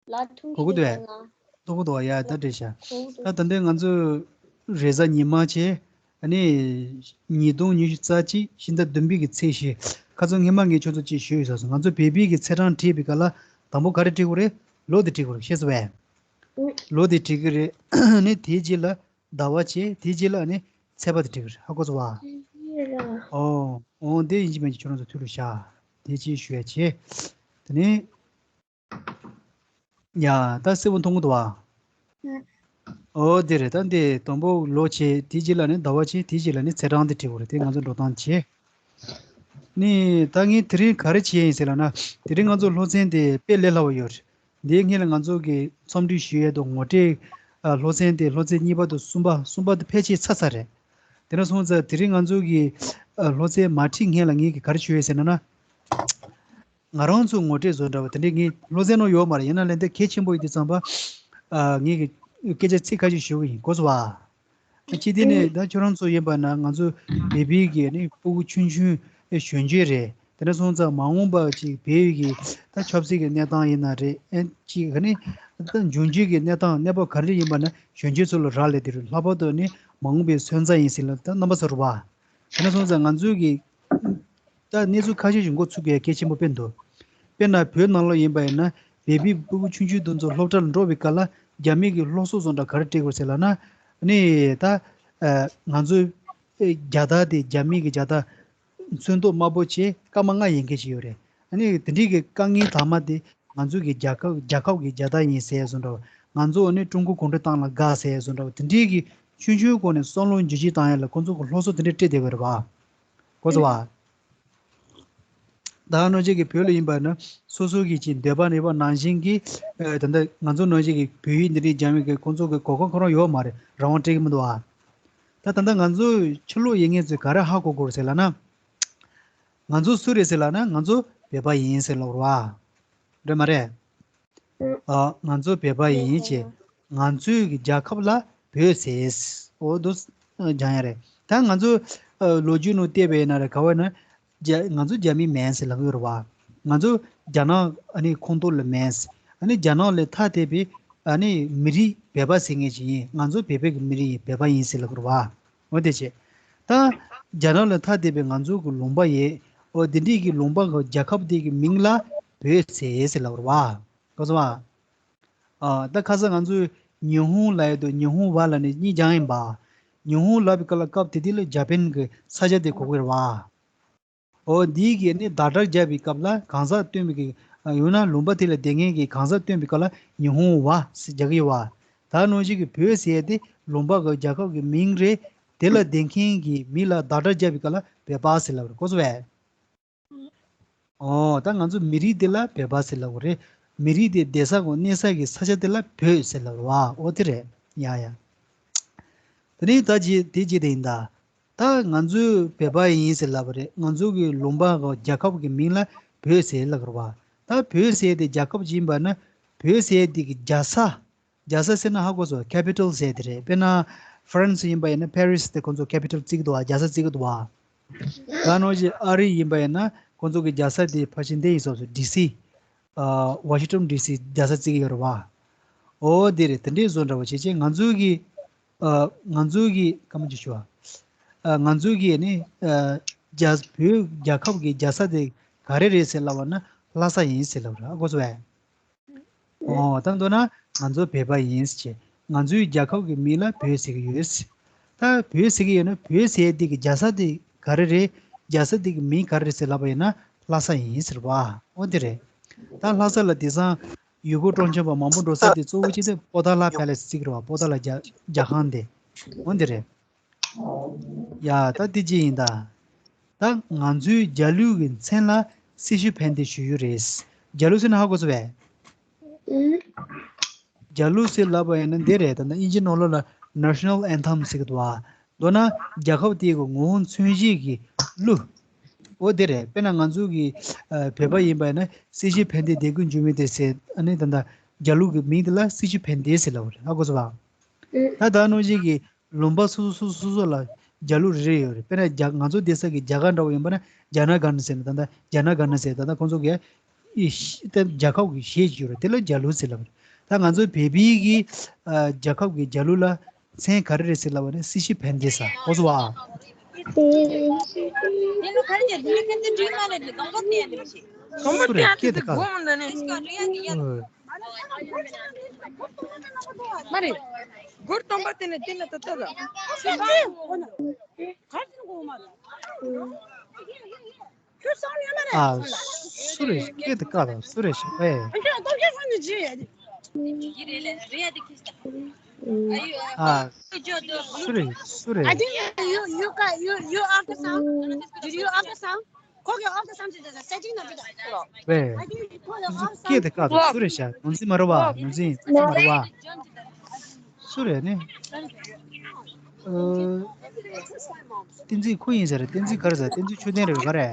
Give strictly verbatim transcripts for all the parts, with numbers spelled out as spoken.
ལ་ཐུག་གོ་གི་འདུག་ཨེ། ཐུག་གི་འདུག་ཡ། ད་འགྲིག་ཤག་ད་ད་ལྟའི་ང་ཚོ་རེས་གཟའ་ཉི་མ་བྱས། ཨ་ནི་ཉིས་སྟོང་ཉི་ཤུ་རྩ་གཅིག་ཕྱི་ཟླ་བདུན་པའི་གི་ཚེས་བཞི། ཁ་སང་སྔོན་མ་ངས་ཁྱོད་ཚོ་ཅིག་ཞུས་ཡོད་ས་སོང་། ང་ཚོ་བོད་པའི་གི་ཚེས་གྲངས་བྲིས་པའི་སྐབས་ལ་དང་པོ་ག་རེ་བྲིས་དགོས་རེད། ལོ་དེ་བྲིས་དགོས་རེད། ཤེས་སོང་ངས། ལོ་དེ་བྲིས་གི་རེད། ཨ་ནི་དེའི་རྗེས་ལ་ཟླ་བ་བྱས། དེའི་རྗེས་ལ་ཨ་ནི་ཚེས་པ་དེ་བྲིས་གི་རེད། ཧ་གོ་སོང་བ། ཨོ་ཨོ། དེ་ཡིན་གཅིག་མིན་གཅིག་ཁྱོད་རང་ཚོ་ཐུགས་ལ་བཞག་དེ་ཅིག་ཞུ་ཡ་བྱས། དེ་ནས། ཡ། ད་གསལ་པོ་མཐོང་གི་འདུག་བ། ཨོ་དེ་རེད། ད་འདི་དང་པོ་ལོ་བྱས། དེའི་རྗེས་ལ་ནི་ཟླ་བ་བྱས། དེའི་རྗེས་ལ་ནི་ཚེས་གྲངས་དེ་བྲིས་དགོས་རེད། དེ་ང་ཚོ་འགྲོ་སྟངས་བྱས། ནི་ད་ངས་དེ་རིང་ག་རེ་བྱས་ཡིན་ཟེར་ལབ་ན། དེ་རིང་ང་ཚོ་སློབ་ཚན་དེ་དཔེ་ལས་སླ་བོ་ཡོད་རེད། འདིའི་སྔོན་ལ་ང་ཚོ་གི་རྩོམ་སྒྲིག་ཞུ་ཡས་དང་ངོ་སྤྲོད། ཨ། སློབ་ཚན་དེ་སློབ་ཚན་གཉིས་པ་དང་གསུམ་པ། གསུམ་པ་དེ་ཕལ་ཆེར་ཚར་ཚར་རེད། དེ་འདྲ་སོང་ཙང་དེ་རིང་ང་ཚོ་གི་ཨ། སློབ་ཚན་མ་ཁྲིད་སྔོན་ལ་ངས་གི་ག་རེ་ཞུ་ཡས་ཟེར་ན་ན། ང་རང་ཚོ་ངོ་སྤྲོད་བཟོ་འདྲ་བ་དེ་འདྲས་ངས་སློབ་ཚན་ནང་ཡོད་མ་རེད། ཡིན་ན་ལན་དེ་གལ་ཆེན་པོ་ཡིན་དུས་ཙམ་པ། ཨ། ངས་གི་སྐད་ཆ་ཚིག་ཁ་ཤས་ཞུ་གི་ཡིན། གོ་སོང་བ། སྤྱི་བདེ་ནས་ད་ཁྱོད་རང་ཚོ་ཡིན་པ་ན་ང་ཚོ་བོད་པའི་གི་ནི་སྤུ་གུ་ཆུང་ཆུང་གཞོན་སྐྱེས་རེད། དེ་འདྲ་སོང་ཙང་མ་འོངས་པ་ཅིག་བོད་ཀྱི་ད་ཆབ་སྲིད་ཀྱི་གནས་སྟངས་ཡིན་ན་རེད། ཨེ་ཅིག་ག་ནི་ད་འབྱུང་འགྱུར་གྱི་གནས་སྟངས་གནས་བབ་ག་རེ་ཡིན་པ་ན་གཞོན་སྐྱེས་ཚོ་ལ་རག་ལས་དེ་རེད། ལྷག་པར་དུ་ནི་མ་འོངས་པའི་སོན་རྩ་ཡིན་ཟེར་ལ་ད་རྣམ་པ་ཚོ་རེད་བ། དེ་འདྲ་སོང་ཙང་ང་ཚོའི་གི་ད་གནས་ཚུལ་ཁ་ཤས་ཤིག་འགོ་ཚུགས་པའི་གལ་ཆེན་པོ་དཔེ་འདུག་དཔེར་ན་བོད་ནང་ལོགས་ཡིན་པ་ཡིན་ན་བོད་པའི་སྤུ་གུ་ཆུང་ཆུང་དེ་ཚོ་སློབ་གྲྭ་ལ་འགྲོ་བའི་སྐབས་ལ་རྒྱ་མི་གི་སློབ་གསོ་བཟོ་འདྲ་ག་རེ་སྤྲད་དགོས་ཟེར་ལབ་ན། ནི་ད་ཨ། ང་ཚོའི་ཨེ། རྒྱལ་དར་དེ་རྒྱ་མི་གི་རྒྱལ་དར་ཚོན་མདོག་དམར་པོ་བྱས་སྐར་མ་ལྔ་ཡན་གྱི་ཞིག་ཡོད་རེད། ཨ་ནི་དེ་འདྲའི་གི་དཀའ་ངལ་དག་མ་དེ་ང་ཚོའི་གི་རྒྱལ་ཁབ་རྒྱལ་ཁབ་ཀྱི་རྒྱལ་དར་ཡིན་ཟེར་བཟོ་འདྲ་བ། ང་ཚོ་ནི་ཀྲུང་གོ་གུང་ཁྲན་ཏང་ལ་དགའ་ཟེར་བཟོ་འདྲ་བ། དེ་འདྲའི་གི་ཆུང་ཆུང་སྒོ་ནས་བསམ་བློ་འགྱུར་བཅོས་བཏང་ཡ་ལ་ཁོང་ཚོ་གི་སློབ་གསོ་དེ་འདྲ་སྤྲད་བསྡད་པ་རེད་བ། གོ་སོང་བ། ད་ག་ནང་བཞིན་གྱི་བོད་ལ་ཡིན་པ་ན་སོ་སོ་གི་ཅིག་འདོད་པ་རེ་བ་ནང་བཞིན་གྱི་ཨ། ད་ལྟ་ང་ཚོ་ནང་བཞིན་གྱི་བོད་ཡིག་འདི་འདྲའི་སྦྱང་བའི་གི་ཁོང་ཚོ་གི་གོ་སྐབས་ཁོ་རང་ཡོད་མ་རེད། རང་དབང་སྤྲད་ཀྱི་མི་འདུག་ཨ། ད་ད་ལྟ་ང་ཚོ་ཕྱི་ལོགས་ཡིན་མཁན་ཚོས་ག་རེ་ཧ་གོ་དགོས་རེད་ཟེར་ལབ་ན། ང་ཚོ་སུ་རེད་ཟེར་ལབ་ན་ང་ཚོ་བོད་པ་ཡིན་ཟེར་ལབ་རེད་བ། རེད་མ་རེད། ཨ། ང་ཚོ་བོད་པ་ཡིན་ཅེས། ང་ཚོའི་གི་རྒྱལ་ཁབ་ལ་བོད་ཟེར། འོ་དོ། སྦྱང་ཡ་རེད། ད་ང་ཚོ་ཨ། ལོ་རྒྱུས་ནང་བལྟས་པ་ཡིན་ན་རེད། ག་བ་ན་རྒྱ་ང་ཚོ་རྒྱ་མི་མིན་ཟེར་ལབ་ཡོད་རེད་བ། ང་ཚོ་རྒྱ་ནག་ཨ་ནི་ཁོངས་གཏོགས་ལ་མིན། ཨ་ནི་རྒྱ་ནག་ལས་ཐ་དད་པའི་ཨ་ནི་མི་རིགས་བོད་པ་ཟེར་མཁན་ཅིག་ཡིན། ང་ཚོ་བོད་པའི་གི་མི་རིགས་ཡིན། བོད་པ་ཡིན་ཟེར་ལབ་ཡོད་རེད་བ། འོ་དེ་བྱས། ད་རྒྱ་ནག་ལས་ཐ་དད་པའི་ང་ཚོ་གི་ལུང་པ་ཡིན། འོ་དེ་འདྲའི་གི་ལུང་པ་གི་རྒྱལ་ཁབ་དེ་གི་མིང་ལ་བོད་ཟེར་ཟེར་ལབ་ཡོད་རེད་བ། གོ་སོང་བ། ཨ། ད་ཁ་སང་ང་ཚོས་ཉི་ཧོང་ལབ་ཡས་དང་ཉི་ཧོང་བ་ལབ་ནས་གཉིས་སྦྱངས་ཡིན་པ། ཉི་ཧོང་ལབ་པའི་སྐབས་ལ་སྐབས་དེ་དུས་ལ་ཇ་པན་གྱི་ས་ཆ་དེ་གོ་གི་རེད་བ། འོ་འདིའི་གི་ནི་བརྡ་དྲག་རྒྱབ་པའི་སྐབས་ལ་གང་ཟག་སྟོན་པའི་གི། ཡང་ན་ལུང་པ་དེ་ལ་བསྡད་མཁན་གྱི་གང་ཟག་སྟོན་པའི་སྐབས་ལ་ཉི་ཧོང་བ་ཟེར་རྒྱག་གི་ཡོད་བ། ད་ནང་བཞིན་གྱི་བོད་ཟེར་ཡས་དེ་ལུང་པ་གི་རྒྱལ་ཁབ་ཀྱི་མིང་རེད། དེ་ལ་བསྡད་མཁན་གྱི་མི་ལ་བརྡ་དྲག་རྒྱབ་པའི་སྐབས་ལ་བོད་པ་ཟེར་ལབ་རེད། གོ་སོང་བས། ཨོ། ད་ང་ཚོ་མི་རིགས་དེ་ལ་བོད་པ་ཟེར་ལབ་དགོས་རེད། མི་རིགས་དེ་བསྡད་ས་གོ་གནས་ས་གི་ས་ཆ་དེ་ལ་བོད་ཟེར་ལབ་རེད་བ། ཨོ་དེ་རེད། ཡ་ཡ། དེ་ནས་ད་ཅི་དེ་ཅི་དེ་ཡིན་ད། ད་ང་ཚོས་བོད་པ་ཡིན་ཟེར་ལབ་པ་རེད། ང་ཚོ་གི་ལུང་པ་གི་རྒྱལ་ཁབ་ཀྱི་མིང་ལ་བོད་ཟེར་ལབ་རེད་བ། ད་བོད་ཟེར་དེ་རྒྱལ་ཁབ་ཅིག་ཡིན་པ་ན་བོད་ཟེར་དེ་གི་རྒྱལ་ས། རྒྱལ་ས་ཟེར་ན་ཧ་གོ་སོང་། ཁེ་པི་ཊལ་ཟེར་དེ་རེད། དཔེར་ན་ཧྥ་རན་སི་ཡིན་པ་ཡིན་ན་ཕེ་རིས་དེ་ཁོང་ཚོ་ཁེ་པི་ཊལ་བརྩི་གི་འདུག་བ། རྒྱལ་ས་བརྩི་གི་འདུག་བ། ད་ནང་བཞིན་ཨ་རི་ཡིན་པ་ཡིན་ན་ཁོང་ཚོ་གི་རྒྱལ་ས་དེ་ཕལ་ཆེར་འདི་ཡིན་ས་སོ། ཌི་སི། ཨ། ཝ་ཤིང་ཊོན་ཌི་སི་རྒྱལ་ས་བརྩི་གི་ཡོད་རེད་བ། ཨོ་དེ་རེད། དེ་འདྲའི་བཟོ་འདྲ་བོ་བྱས་བྱས་ང་ཚོའི་གི། ཨ། ང་ཚོའི་གི་སྐར་མ་གཅིག་ཞུ་བ། ཨ། ང་ཚོའི་གི་ནི། ཨ། རྒྱ་བོད་རྒྱལ་ཁབ་ཀྱི་རྒྱལ་ས་དེ་ག་རེ་རེད་ཟེར་ལབ་པ་ན་ལྷ་ས་ཡིན་ཟེར་ལབ་རེད། ཧ་གོ་སོང་ངས། ཨོ། ད་མདོར་ན་ང་ཚོ་བོད་པ་ཡིན་ཟེར། ང་ཚོའི་རྒྱལ་ཁབ་ཀྱི་མིང་ལ་བོད་ཟེར་གྱི་ཡོད་ཟེར། ད་བོད་ཟེར་གྱི་ཡོད་ན་བོད་ཟེར་དེ་གི་རྒྱལ་ས་དེ་ག་རེ་རེད། རྒྱལ་ས་དེ་གི་མིང་ག་རེ་རེད་ཟེར་ལབ་པ་ཡིན་ན་ལྷ་ས་ཡིན་ཟེར་བ། ཨོ་དེ་རེད། ད་ལྷ་ས་ལ་དེང་སང་ཡུལ་སྐོར་སྤྲོ་འཆམ་པ་མང་པོ་འགྲོ་ས་དེ་གཙོ་བོ་གཅིག་དེ་པོ་ཏཱ་ལ་ཕེ་ལེ་སི་བརྩི་གི་རེད་བ། པོ་ཏཱ་ལ་རྒྱ་རྒྱ་ཁང་དེ། ཨོ་དེ་རེད། ཡ། ད་འདི་ཅི་ཡིན་ད། ད་ང་ཚོའི་རྒྱལ་གླུ་གི་མཚན་ལ་སྲི་ཞུ་ཕན་བདེ་ཞུ་རྒྱུ་རེད། རྒྱལ་གླུ་ཟེར་ན་ཧ་གོ་སོང་བས། ཨུ། རྒྱལ་གླུ་ཟེར་ལབ་པ་ཡིན་ན་འདི་རེད། ད་ནི་ཨིན་ཇི་ནང་ལོགས་ལ་National Anthem ཟེར་གི་འདུག་བ། མདོར་ན་རྒྱལ་ཁབ་དེའི་གི་ངོ་བོ་མཚོན་བྱེད་ཀྱི་གླུ། འོ་དེ་རེད། དཔེར་ན་ང་ཚོ་གི་ཨ་བོད་པ་ཡིན་པ་ཡིན་ན་སྲི་ཞུ་ཕན་བདེ་བདེ་སྐྱིད་འབྱུང་བའི་བདེ་ཟེར། ཨ་ནི་ད་ལྟ་རྒྱལ་གླུ་གི་མིང་དེ་ལ་སྲི་ཞུ་ཕན་བདེ་ཟེར་ལབ་པ་རེད། ཧ་གོ་སོང་བ། ཨུ། ད་ད་ནང་བཞིན་གྱི་ལུང་པ་སོ་སོ་སོ་སོ་སོ་སོ་ལ་རྒྱལ་གླུ་རེ་རེ་ཡོད་རེད། དཔེར་ན་རྒྱ་ང་ཚོ་བསྡད་ས་གི་རྒྱ་གར་འདྲ་བོ་ཡིན་པ་ན་ཇ་ན་ག་ན་ཟེར་ན། ད་ལྟ་ཇ་ན་ག་ན་ཟེར། ད་ལྟ་ཁོང་ཚོ་གིས་ ཨི་ཤི་ད་རྒྱལ་ཁབ་ཀྱི་གཞས་ཅིག་ཡོད་རེད། དེ་ལ་རྒྱ་གླུ་ཟེར་ལབ་རེད། ད་ང་ཚོའི་བོད་པའི་གི་ཨ་རྒྱལ་ཁབ་ཀྱི་རྒྱ་གླུ་ལ་མཚན་ག་རེ་རེད་ཟེར་ལབ་པ་ན་སྲིད་ཞི་ཕན་བདེ་ཟེར། ཨོ་ཟེར་བ། སུ་རེད་སྐད་དེ་ཀ་ད། ཨོ། མ་རེད། སྒོར་སྟོང་པ་དེ་ནས་དེ་ནས་ད་ལྟ་ལ། ཨ། སུ་རེད་སྐད་དེ་ཀ་ད། སུ་རེད་ཤི་ཨེ། ཨ། སུ་རེད། སུ་རེད། I think you, you got, you, you after some. Did you after some? Cook your after some to the setting of the. ཝེ། I think you cook your after some. སྐད་དེ་ཀ་ད། སུ་རེད་ཤ། ནོར་འཛིན་མ་རེད་བ། ནོར་འཛིན་མ་རེད་བ། སུ་རེད་ནི། ཨ། བསྟན་འཛིན་ཁོ་ཡིན་ཟེར། བསྟན་འཛིན་ག་རེ་ཟེར། བསྟན་འཛིན་ཆོས་ལྡན་རེད། ག་རེ།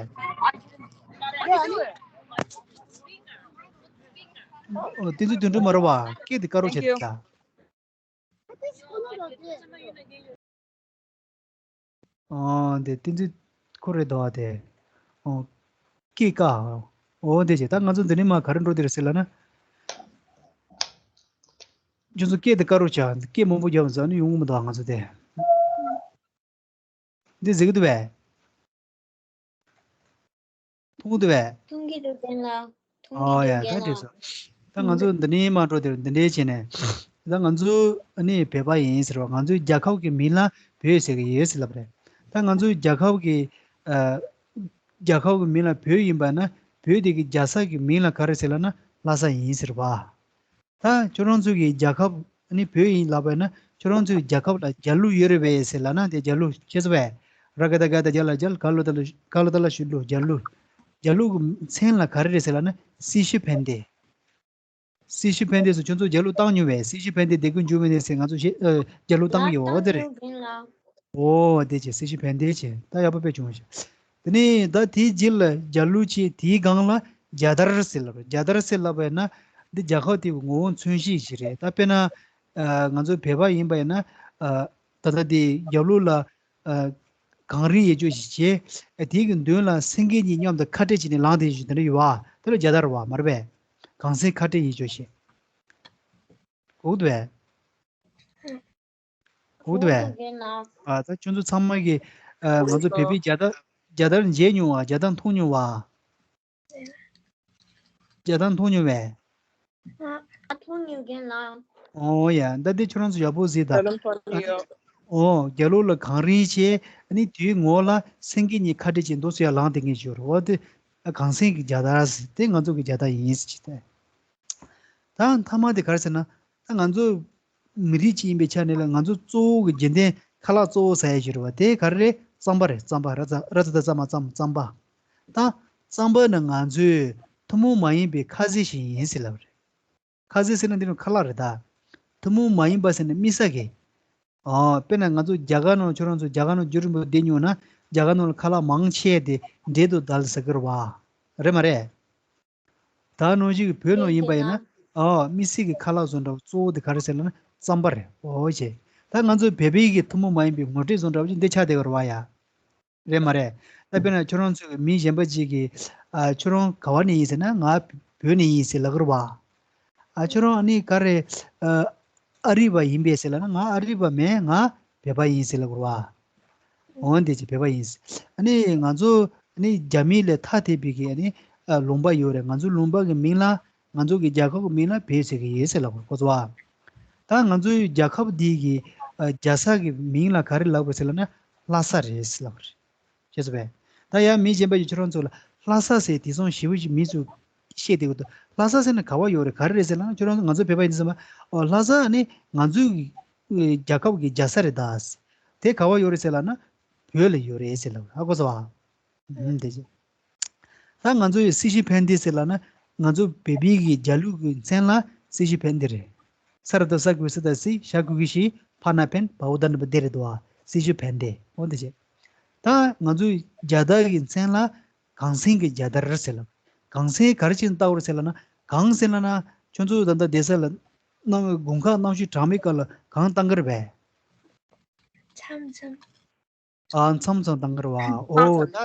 ཨོ། བསྟན་འཛིན་དོན་གྲུབ་མ་རེད་བ། སྐད་དེ་ཀ་རུ་བྱེད་ད། ཨོ། འདི་བསྟན་འཛིན་ཁོ་རེད་དོ་དེ། ཨོ། སྐད་ཀ་ཨོ་འདི་བྱེད། ད་ང་ཚོ་འདི་ནས་མར་ག་རེ་འགྲོ་འདི་རེད་ཟེར་ལབ་ན། ཁྱོད་ཚོ་སྐད་དེ་ཀ་རུ་བྱ། སྐད་མང་པོ་རྒྱབ་ཟ་ནི་ཡོང་གི་མི་འདུག་ང་ཚོ་དེ། འདི་ཟེར་གི་འདུག་བས། མཐོང་གི་འདུག་བས། མཐོང་གི་འདུག་རྒན་ལགས། མཐོང་གི་ཨོ་ཡ། འདུག་ད་རྒན་འགྲིག་ལགས། སོང་། ད་ང་ཚོ་འདི་ནས་མར་འགྲོ་དེར་འདི་འདྲའི་བྱས་ནས། ད་ང་ཚོ་ཨ་ནི་བོད་པ་ཡིན་ཟེར་བ། ང་ཚོའི་རྒྱལ་ཁབ་ཀྱི་མིང་ལ་བོད་ཟེར་གི་ཡོད་ཟེར་ལབ་རེད། ད་ང་ཚོའི་རྒྱལ་ཁབ་ཀྱི་ཨ། རྒྱལ་ཁབ་ཀྱི་མིང་ལ་བོད་ཡིན་པ་ན། བོད་དེ་གི་རྒྱལ་ས་གི་མིང་ལ་ག་རེ་ཟེར་ལབ་ན་ལྷ་ས་ཡིན་ཟེར་བ། ད་ཁྱོད་རང་ཚོ་གི་རྒྱལ་ཁབ་ནི་བོད་ཡིན་ལབ་པ་ན། ཁྱོད་རང་ཚོའི་རྒྱལ་ཁབ་ལ་རྒྱལ་གླུ་ཡོད་རེད་པས་ཟེར་ལབ་ན། དེ་རྒྱལ་གླུ་ཁྱེད་ཚོ་བས། ར་ག་ད་ག་ད་རྒྱ་ལ་རྒྱལ། ག་ལོ་ད་ལ་ག་ལོ་ད་ལ་ཞུ་གླུ། རྒྱལ་གླུ། རྒྱལ་གླུ་གི་མཚན་ལ་ག་རེ་རེད་ཟེར་ལབ་ན་སྲིད་ཞི་ཕན་བདེ། སྲིད་ཞི་ཕན་བདེ་སུ་ཁྱོད་ཚོ་རྒྱལ་གླུ་བཏང་མྱོང་བས། སྲིད་ཞི་ཕན་བདེ་བདེ་སྐྱིད་འགྱུར་མེད་ནས་ཟེར་ང་ཚོ་ཞེ་ཨ། རྒྱལ་གླུ་བཏང་གི་ཡོད། འོ་དེ་རེད། ཨོ་དེ་བྱས། སྲིད་ཞི་ཕན་བདེ་བྱས། ད་ཡག་པོ་དཔེ་བྱུང་བ་ཞིག་དེ་ནས་ད་དེའི་རྗེས་ལ་རྒྱལ་གླུ་བྱས། དེའི་སྒང་ལ་རྒྱལ་དར་ཟེར་ལབ། རྒྱལ་དར་ཟེར་ལབ་པ་ཡིན་ན་འདི་རྒྱལ་ཁབ་དེའི་ངོ་བོ་མཚོན་བྱེད་ཞིག་རེད། ད་དཔེར་ན་ཨ། ང་ཚོ་བོད་པ་ཡིན་པ་ཡིན་ན་ཨ། ད་ལྟ་དེ་རྒྱབ་ལོགས་ལ་ཨ། གངས་རི་ཡོད་ཅོག་ཞིག་བྱས། ཨ། དེའི་གི་མདུན་ལ་སེང་གེ་གཉིས་མཉམ་དུ་ཁ་སྤྲད་བྱས་ནས་ལངས་བསྡད་ཅིག་དེ་འདྲ་ཡོད་པ། དེ་ལ་རྒྱལ་དར་བ་མ་རེད་པས། གངས་སེང་ཁ་སྤྲད་ཡོད་ཅོག་ཞིག་གོ་གི་འདུག་པས། གོ་གི་འདུག་པས། ཨ། ད་ཁྱོད་ཚོ་ཚང་མ་གི་ཨ། ང་ཚོ་བོད་པའི་རྒྱལ་དར། རྒྱལ་དར་མཇལ་མྱོང་བ། རྒྱལ་དར་མཐོང་མྱོང་བ། རྒྱལ་དར་མཐོང་མྱོང་བས། ཨ། མཐོང་མྱོང་། རྒན་ལགས། ཨོ་ཡ། ད་འདི་ཁྱོད་རང་ཚོ་ཡག་པོ་གཟིགས་དང་། རྒྱལ་དར་མཐོང་མྱོང་། ཨོ། རྒྱབ་ལོགས་ལ་གངས་རི་བྱས། ཨ་ནི་དེའི་ངོས་ལ་སེང་གེ་གཉིས་ཁ་སྤྲད་བྱས་འདུག་སེ་ཡར་ལངས་བསྡད་མཁན་ཞིག་ཡོད་རེད། འོ་དེ་གངས་སེང་གི་རྒྱལ་དར་ཟེར། དེ་ང་ཚོ་གི་རྒྱལ་དར་ཡིན་ཟེར་གྱི་ད། ད་མཐའ་མ་དེ་ག་རེ་ཟེར་ན། ད་ང་ཚོ་མི་རིགས་གཅིག་ཡིན་པའི་ཆ་ནས་ལ། ང་ཚོ་གཙོ་བོ་གི་རྒྱུན་ལྡན་ཁ་ལག་གཙོ་བོ་ཟ་ཡ་ཞིག་རེད་བ། དེ་ག་རེ་རེད། རྩམ་པ་རེད། རྩམ་པ། ར་ཙ་རྩ་ད་རྩ་མ་རྩམ། རྩམ་པ། ད་རྩམ་པ་ནི་ང་ཚོའི་ཐུན་མོང་མ་ཡིན་པའི་ཁ་ཟས་ཤིག་ཡིན་ཟེར་ལབ་རེད། ཁ་ཟས་ཟེར་ན་འདི་ནི་ཁ་ལག་རེད་ད། ཐུན་མོང་མ་ཡིན་པ་ཟེར་ན་དམིགས་བསལ་གྱི། ཨ། དཔེར་ན་ང་ཚོ་རྒྱ་གར་ནང་། ཁྱོད་རང་ཚོ་རྒྱ་གར་ནང་རྒྱུན་རིང་པོ་བསྡད་མྱོང་ན། རྒྱ་གར་ནང་ལ་ཁ་ལག་མང་ཆེ་དེ་འབྲས་དང་དལ་ཟེར་གི་རེད་བ། རེད་མ་རེད། ད་ནང་བཞིན་གྱི་བོད་ནང་ཡིན་པ་ཡིན་ན། ཨ། དམིགས་བསལ་གྱི་ཁ་ལག་བཟོ་འདྲ་བོ་གཙོ་བོ་དེ་ག་རེ་ཟེར་ལབ་ན་རྩམ་པ་རེད། འོ་བྱས། ད་ང་ཚོ་བོད་པའི་གི་ཐུན་མོང་མ་ཡིན་པའི་ངོ་སྤྲོད་བཟོ་འདྲ་བོ་ཅིག་འདི་ཆགས་བསྡད་ཀྱི་རེད་བ་ཡ། རེད་མ་རེད། ད་དཔེར་ན་ཁྱོད་རང་ཚོའི་མི་གཞན་པ་ཅིག་གིས། ཨ། ཁྱོད་རང་ག་བ་ནས་ཡིན་ཟེར་ན། ང་བོད་ནས་ཡིན་ཟེར་ལབ་ཀྱི་རེད་བ། ཨ། ཁྱོད་རང་ཨ་ནི་ག་རེ། ཨ། ཨ་རི་བ་ཡིན་པས་ཟེར་ལབ་ན། ང་ཨ་རི་བ་མིན། ང་བོད་པ་ཡིན་ཟེར་ལབ་ཀྱི་རེད་བ། འོ་འདི་ཅིག་བོད་པ་ཡིན། ཨ་ནི་ང་ཚོ་ཨ་ནི་རྒྱ་མི་ལས་ཐ་དད་པའི་གི་ཨ་ནི་ཨ་ལུང་པ་ཡོད་རེད། ང་ཚོའི་ལུང་པ་གི་མིང་ལ། ང་ཚོ་གི་རྒྱལ་ཁབ་ཀྱི་མིང་ལ་བོད་ཟེར་གི་ཡོད་ཟེར་ལབ་པ་གོ་སོང་ཨ། ད་ང་ཚོའི་རྒྱལ་ཁབ་འདི་གི་ཨ་རྒྱལ་ས་གི་མིང་ལ་ག་རེ་ལབ་པ་ཟེར་ལབ་ན་ལྷ་ས་རེད་ཟེར་ལབ་པ་རེད། ཤེས་སོང་བས། ད་ཡང་མི་གཞན་པ་ཡིས་ཁྱོད་རང་ཚོ་ལ་ལྷ་ས་ཟེར་དེང་སང་ཞེ་པོ་ཅིག་མི་ཚོས་བཤད་བསྡད་ཀྱི་འདུག་ལྷ་ས་ཟེར་ན་ག་བ་ཡོད་རེད། ག་རེ་རེད་ཟེར་ལབ་ན། ཁྱོད་རང་ཚོ་ང་ཚོ་བོད་པ་ཡིན་ཙང་མ། ཨོ། ལྷ་ས་ནི་ང་ཚོའི་གི་ཨེ་རྒྱལ་ཁབ་ཀྱི་རྒྱལ་ས་རེད་ད། དེ་ག་བ་ཡོད་རེད་ཟེར་ལབ་ན་བོད་ལ་ཡོད་རེད་ཟེར་ལབ། ཧ་གོ་སོང་བ། ཨུམ། དེ་བྱས། ད་ང་ཚོ་ཡི་སྲིད་ཞི་ཕན་བདེ་ཟེར་ལབ་ན། ང་ཚོ་བོད་པའི་གི་རྒྱལ་གླུ་གི་མཚན་ལ་སྲིད་ཞི་ཕན་བདེ་རེད། ས་ར་བཏགས་ས་གི་གུ་སྲི་ད་སྲི། ཞ་གི་གུ་ཞི། ཕ་ན་ཕན། བ་འོག་ད་ནི་བ། བདེ་རེད་དོ། སྲིད་ཞི་ཕན་བདེ། འོ་དེ་བྱས། ད་ང་ཚོའི་རྒྱལ་དར་གི་མཚན་ལ་གངས་སེང་གི་རྒྱལ་དར་ཟེར་ལབ། གངས་སེང་ག་རེ་བྱས་ནས་བཏགས་པ་རེད་ཟེར་ལབ་ན། གངས་ཟེར་ལབ་ན་ཁྱོད་ཚོ་ད་ལྟ་བསྡད་ས་ལ་གནམ་དགུན་ཁ་གནམ་གཤིས་གྲང་མོའི་སྐབས་ལ་གངས་བཏང་གི་རེད་པས། མཚམས་མཚམས། ཨ། མཚམས་མཚམས་བཏང་གི་རེད་བ། ཨོ། ད།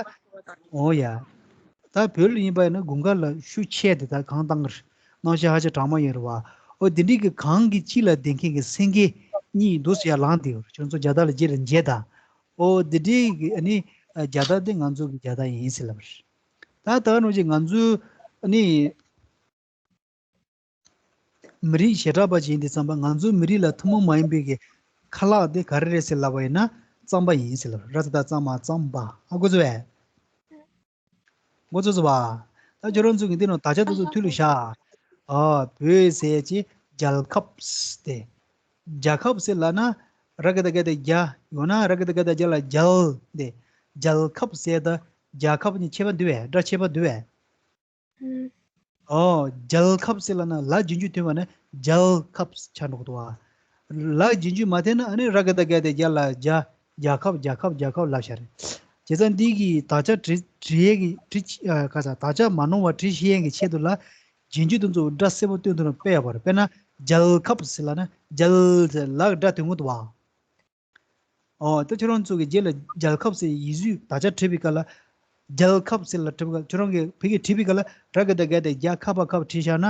ཨོ་ཡ། ད་བོད་ལ་ཡིན་པ་ཡིན་ན་དགུན་ཁ་ལ་ཤུགས་ཆེ་དེ་ད་གངས་བཏང་གི་རེད། གནམ་གཤིས་ཧ་ཅང་གྲང་མོ་ཡིན་རེད་བ། ཨོ་དེ་འདྲའི་གི་གངས་ཀྱི་དཀྱིལ་ལ་བསྡད་མཁན་གྱི་སེང་གེ་གཉིས་འདུག་སེ་ཡར་ལངས་བསྡད་ཡོད་རེད། ཁྱོད་ཚོ་རྒྱལ་དར་ལ་རྗེས་ལ་མཇལ་དང་། ཨོ་དེ་འདྲའི་གི་ཨ་ནི་རྒྱལ་དར་དེ་ང་ཚོ་གི་རྒྱལ་དར་ཡིན་ཟེར་ལབ་པ་རེད། ད་ད་ག་ནང་བཞིན་ང་ཚོའི་ཨ་ནི། མི་རིགས་བྱེ་བྲག་པ་ཅིག་ཡིན་དུས་ཙམ་པ་ང་ཚོའི་མི་རིགས་ལ་ཐུན་མོང་མ་ཡིན་པའི་གི་ཁ་ལག་དེ་ག་རེ་རེད་ཟེར་ལབ་པ་ཡིན་ན་རྩམ་པ་ཡིན་ཟེར་ལབ། ར་ཙ་ད་རྩ་མ་རྩམ་པ། ཧ་གོ་སོང་ངས། མགོ་ཚོས་སོང་བ། ད་ཁྱོད་རང་ཚོ་གི་འདི་ནང་དག་ཆ་དེ་ཚོ་ཐུགས་ལ་བཞག་ཨ་བོད་ཟེར་ཅིག་རྒྱལ་ཁབ་ཟེར་ཏེ། རྒྱལ་ཁབ་ཟེར་ལབ་ན་ར་ག་བཏགས་རྒ་དང་རྒྱ། ཡང་ན་ར་ག་བཏགས་རྒ་དང་རྒྱ་ལ་རྒྱལ་ཏེ། རྒྱལ་ཁབ་ཟེར་དང་རྒྱལ་ཁབ་གཉིས་ཁྱད་པར་འདུག་པས། སྒྲ་ཁྱད་པར་འདུག་པས། ཨོ། རྒྱལ་ཁབ་ཟེར་ལབ་ན་ལ་རྗེས་འཇུག་ཐོན་པ་ན་རྒྱལ་ཁབ་ཆགས་འགྲོ་གི་འདུག་བ། ལ་རྗེས་འཇུག་མ་ཐོན་ན་ཨ་ནི་ར་ག་བཏགས་རྒ་དང་རྒྱ་ལ་རྒྱ། རྒྱལ་ཁབ་རྒྱལ་ཁབ་རྒྱལ་ཁབ་ལབ་བཞག་རེད། བྱས་ཙང་འདི་གི་དག་ཆ་བྲི་བྲི་ཡས་ཀྱི་བྲི་ཨ་ག་ས་དག་ཆ་མ་ནོར་བ་བྲི་ཤེས་ཡས་ཀྱི་ཆེད་དུ་ལ་རྗེས་འཇུག་དེ་ཚོ་སྒྲ་གསལ་པོ་སྟོན་ཐུབ་ན་དཔེ་ཡག་པོ་རེད། དཔེར་ན་རྒྱལ་ཁབ་ཟེར་ལབ་ན་རྒྱལ་ཟེར་ལ་གི་སྒྲ་ཐོན་གི་འདུག་བ། ཨོ་ད་ཁྱོད་རང་ཚོ་གི་རྗེས་ལ་རྒྱལ་ཁབ་ཟེར་ཡིག་གཟུགས་དག་ཆ་བྲིས་པའི་སྐབས་ལ། རྒྱལ་ཁབ་ཟེར་ལབ་བྲིས་པའི་སྐབས་ཁྱོད་རང་གིས་བོད་སྐད་བྲིས་པའི་སྐབས་ལ་ར་ག་བཏགས་རྒ་དང་རྒྱལ་ཁ་བ་ཁབ་བྲིས་བཞག་ན།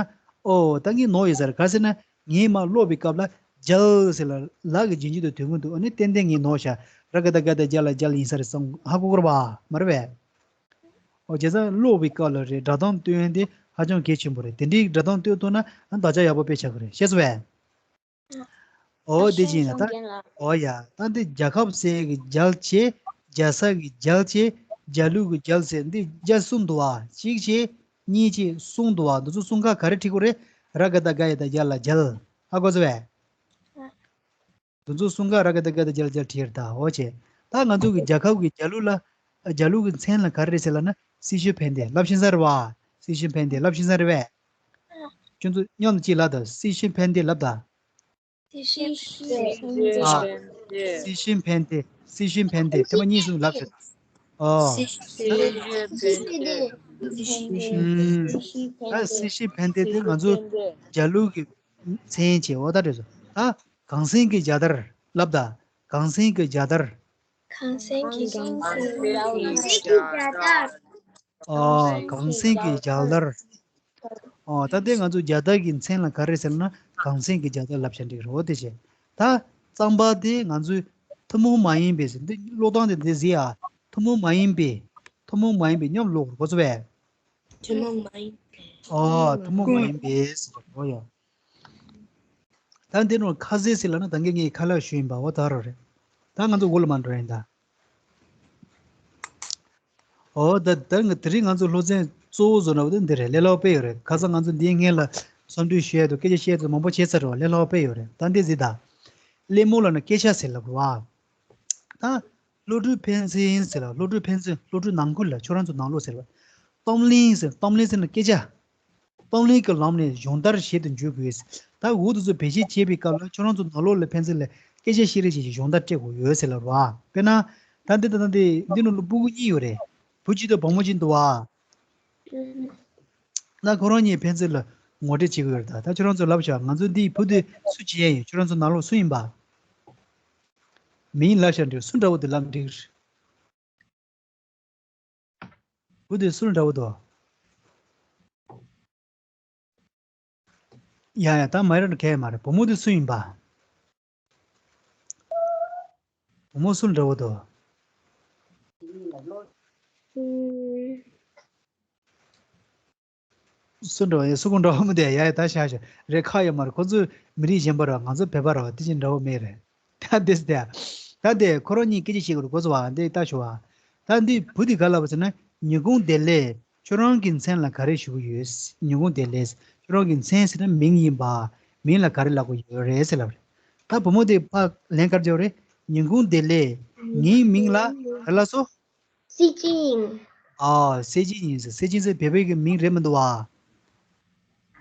ཨོ་ད་ངས་ནོར་ཡོད་ས་རེད། ག་ཟེར་ན་ངས་མར་ཀློག་པའི་སྐབས་ལ་རྒྱལ་ཟེར་ལ་ལ་གི་རྗེས་འཇུག་དེ་ཐོན་གི་འདུག་ཨ་ནི་ཏན་ཏན་ངས་ནོར་བཞག་ར་ག་བཏགས་རྒ་དང་རྒྱལ་ལ་རྒྱལ་ཡིན་ས་རེད་བསམ། ཧ་གོ་གི་རེད་པ། མ་རེད་པས། ཨོ་བྱས་ཙང་ཀློག་པའི་སྐབས་ལ་རེད། སྒྲ་གདངས་སྟོན་ཡས་དེ་ཧ་ཅང་གལ་ཆེན་པོ་རེད། དེ་འདྲའི་སྒྲ་གདངས་སྟོན་ཐུབ་ན་ཨ་དག་ཆ་ཡག་པོ་དཔེ་ཆགས་ཀྱི་རེད། ཤེས་སོང་པས། ཨོ་དེ་བྱས་ན་ད། ཨོ་ཡ་ད་འདི་རྒྱལ་ཁབ་ཟེར་གི་རྒྱལ་བྱས། རྒྱལ་ས་གི་རྒྱལ་བྱས། རྒྱལ་གླུ་གི་རྒྱལ་ཟེར་འདི་རྒྱལ་གསུམ་འདུག་བ། གཅིག་བྱས། གཉིས་བྱས། གསུམ་འདུག་བ། འདི་ཚོ་གསུམ་ཀ་ག་རེ་བྲིས་དགོས་རེད། ར་ག་བཏགས་རྒ་ཡ་བཏགས་རྒྱ་ལ་རྒྱལ། ཧ་གོ་སོང་པས། འདི་ཚོ་གསུམ་ཀ་ར་ག་བཏགས་རྒ་བཏགས་རྒྱ་ལ་རྒྱལ་བྲིས་ཡོད་རེད་ད། འོ་བྱས། ད་ང་ཚོ་གི་རྒྱལ་ཁབ་ཀྱི་རྒྱལ་གླུ་ལ། རྒྱལ་གླུ་གི་མཚན་ལ་ག་རེ་རེད་ཟེར་ལབ་ན་སྲི་ཞུ་ཕན་བདེ། ལབ་ཤེས་ས་རེད་པ། སྲི་ཞུ་ཕན་བདེ་ལབ་ཤེས་ས་རེད་པས། ཁྱོད་ཚོ་མཉམ་དུ་གཅིག་ལབ་དང་། སྲི་ཞུ་ཕན་བདེ་ལབ་དང་། སྲི་ཞུ་ཕན་བདེ། ཨ། སྲི་ཞུ་ཕན་བདེ། སྲི་ཞུ་ཕན་བདེ། དེ་མ་གཉིས་གསུམ་ལབ་ཤོག་ཨོ། སྲི་ཞུ་ཕན་བདེ། ཨ། སྲི་ཞུ་ཕན་བདེ་དེ་ང་ཚོ་རྒྱལ་གླུ་གི་མཚན་བྱས། འོ་ད་རེད་སོ། ད་གངས་སེང་གི་རྒྱལ་དར་ལབ་དང་། གངས་སེང་གི་རྒྱལ་དར། གངས་སེང་གི་རྒྱལ་དར། ཨོ། གངས་སེང་གི་རྒྱལ་དར། ཨོ། ད་ལྟའི་ང་ཚོ་རྒྱལ་དར་གྱི་མཚན་ལ་ག་རེ་ཟེར་ན་གངས་སེང་གི་རྒྱལ་དར་ལབ་བྱས་འགྲིག་རེད། འོ་དེ་བྱས། ད་རྩམ་པ་དེ་ང་ཚོའི་ཐུན་མོང་མ་ཡིན་པའི་ཟེར། འདི་ཀློག་སྟངས་དེ་འདི་གཟིགས་ཨ། ཐུན་མོང་མ་ཡིན་པའི། ཐུན་མོང་མ་ཡིན་པའི་མཉམ་ཀློག་དགོས་ཚོ་བས། ཐུན་མོང་མ་ཡིན་པའི། ཨོ། ཐུན་མོང་མ་ཡིན་པའི་ཟེར། འོ་ཡ། ད་འདི་ནང་ཁ་ཟས་ཟེར་ལབ་ན་ད་གིན་ངས་ཁ་ལག་ཞུས་ཡིན་པ། འོ་ད་རོ་རེད། ད་ང་ཚོ་འོག་ལ་མར་འགྲོ་ཡིན་ད། ཨོ་ད་ད་ང་དེ་རིང་ང་ཚོ་སློབ་ཚན་གཙོ་བོ་བཟོ་འདྲ་བོ་དེ་འདི་རེད། ལས་སླ་པོ་དཔེ་ཡོད་རེད། ཁ་སང་ང་ཚོ་འདིའི་སྔོན་ལ་བསམ་ཚུལ་ཞུ་ཡ་དང་སྐད་ཆ་བཤད་ཚོ་མང་པོ་བྱས་ཚར་རེད་བ། ལས་སླ་པོ་དཔེ་ཡོད་རེད། ད་འདི་གཟིགས་ད། གླེང་མོ་ལབ་ན་སྐད་ཆ་ཟེར་ལབ་རེད་བ། ད་བློ་གྲོས་ཕན་ཚུན་ཟེར་ལ། བློ་གྲོས་ཕན་ཚུན། བློ་གྲོས་ནང་ཁུལ་ལ། ཁྱོད་རང་ཚོ་ནང་ལོགས་ཟེར་བ། གཏམ་གླེང་ཟེར། གཏམ་གླེང་ཟེར་ན་སྐད་ཆ། གཏམ་གླེང་གི་ལམ་ནས་སྦྱོང་བརྡར་བྱེད་དུ་འཇུག་དགོས། ད་འུ་དུ་ཚོ་བེད་སྤྱོད་བྱེད་པའི་སྐབས་ལ་ཁྱོད་རང་ཚོ་ནང་ལོགས་ལ་ཕན་ཚུན་ལ་སྐད་ཆ་བཤད་རེས་བྱེད་ཀྱི་སྦྱོང་བརྡར་སྤྲད་དགོས་ཡོད་ཟེར་ལབ་རེད་བ། དཔེར་ན། ད་འདི་ད་ད་འདི་འདི་ནང་ལ་སྤུ་གུ་གཉིས་ཡོད་རེད། བུ་གཅིག་དང་བུ་མོ་གཅིག་འདུག་བ། ད་ཁོ་རང་གཉིས་ཕན་ཚུན་ལ་ངོ་སྤྲོད་བྱེད་དགོས་ཡོད་རེད། ད་ད་ཁྱོད་རང་ཚོ་ལབ་ཤག་ང་ཚོ་འདིའི་བུ་དེ་སུ་བྱེད་ཡ་ཡིན། ཁྱོད་རང་ཚོ་ནང་ལོགས་སུ་ཡིན་པ། མིང་ལབ་ཤག་འགྲིག་སུ་འདྲ་བོ་དེ་ལབ་འགྲིག་བུ་དེ་སུ་ལ་འདྲ་བོ་འདུག་ཡ་ཡ། ད་མ་ར་ན་གས་མ་རེད། བུ་མོ་དེ་སུ་ཡིན་པ། བུ་མོ་སུ་ལ་འདྲ་བོ་འདུག་སུ་འདྲ་བོ། ཡ་སུ་གུ་འདྲ་བོ་མི་འདུག་ཡ་ཡ། ད་ཤ་ཤ་རེད། ཁ་ཡ་མ་རེད། ཁོ་ཚོ་མི་རིགས་གཞན་པ་རེད་བ། ང་ཚོ་བོད་པ་རེད་བ། དེ་ཅི་འདྲ་བོ་མེད་རེད། ད་དེ་སི་དེ། ད་དེ་ཁོ་རང་གཉིས་སྐད་ཆ་བཤད་དགོས་རེད། གོ་སོང་བ། འདི་ལྟ་ཞུ་བ། ད་འདི་བུ་འདི་ག་ལབ་པ་ཟེར་ན། ཉིན་གུང་བདེ་ལེགས། ཁྱོད་རང་གི་མཚན་ལ་ག་རེ་ཞུ་གི་ཡོད། ཉིན་གུང་བདེ་ལེགས། ཁྱོད་རང་གི་མཚན་ཟེར་ན་མིང་ཡིན་པ། མིང་ལ་ག་རེ་ལབ་གི་ཡོད་རེད་ཟེར་ལབ་རེད། ད་བུ་མོ་དེ་ཕར་ལན་ག་རེ་རྒྱག་རེད། ཉིན་གུང་བདེ་ལེགས། ངའི་མིང་ལ་ག་རེ་ལབ་སོང་། སྲིད་སྤྱི་ཡིན། ཨ། སྲིད་སྤྱི་ཡིན་ཟེར། སྲིད་སྤྱི་ཟེར་བོད་པའི་གི་མིང་རེད་མི་འདུག་བ།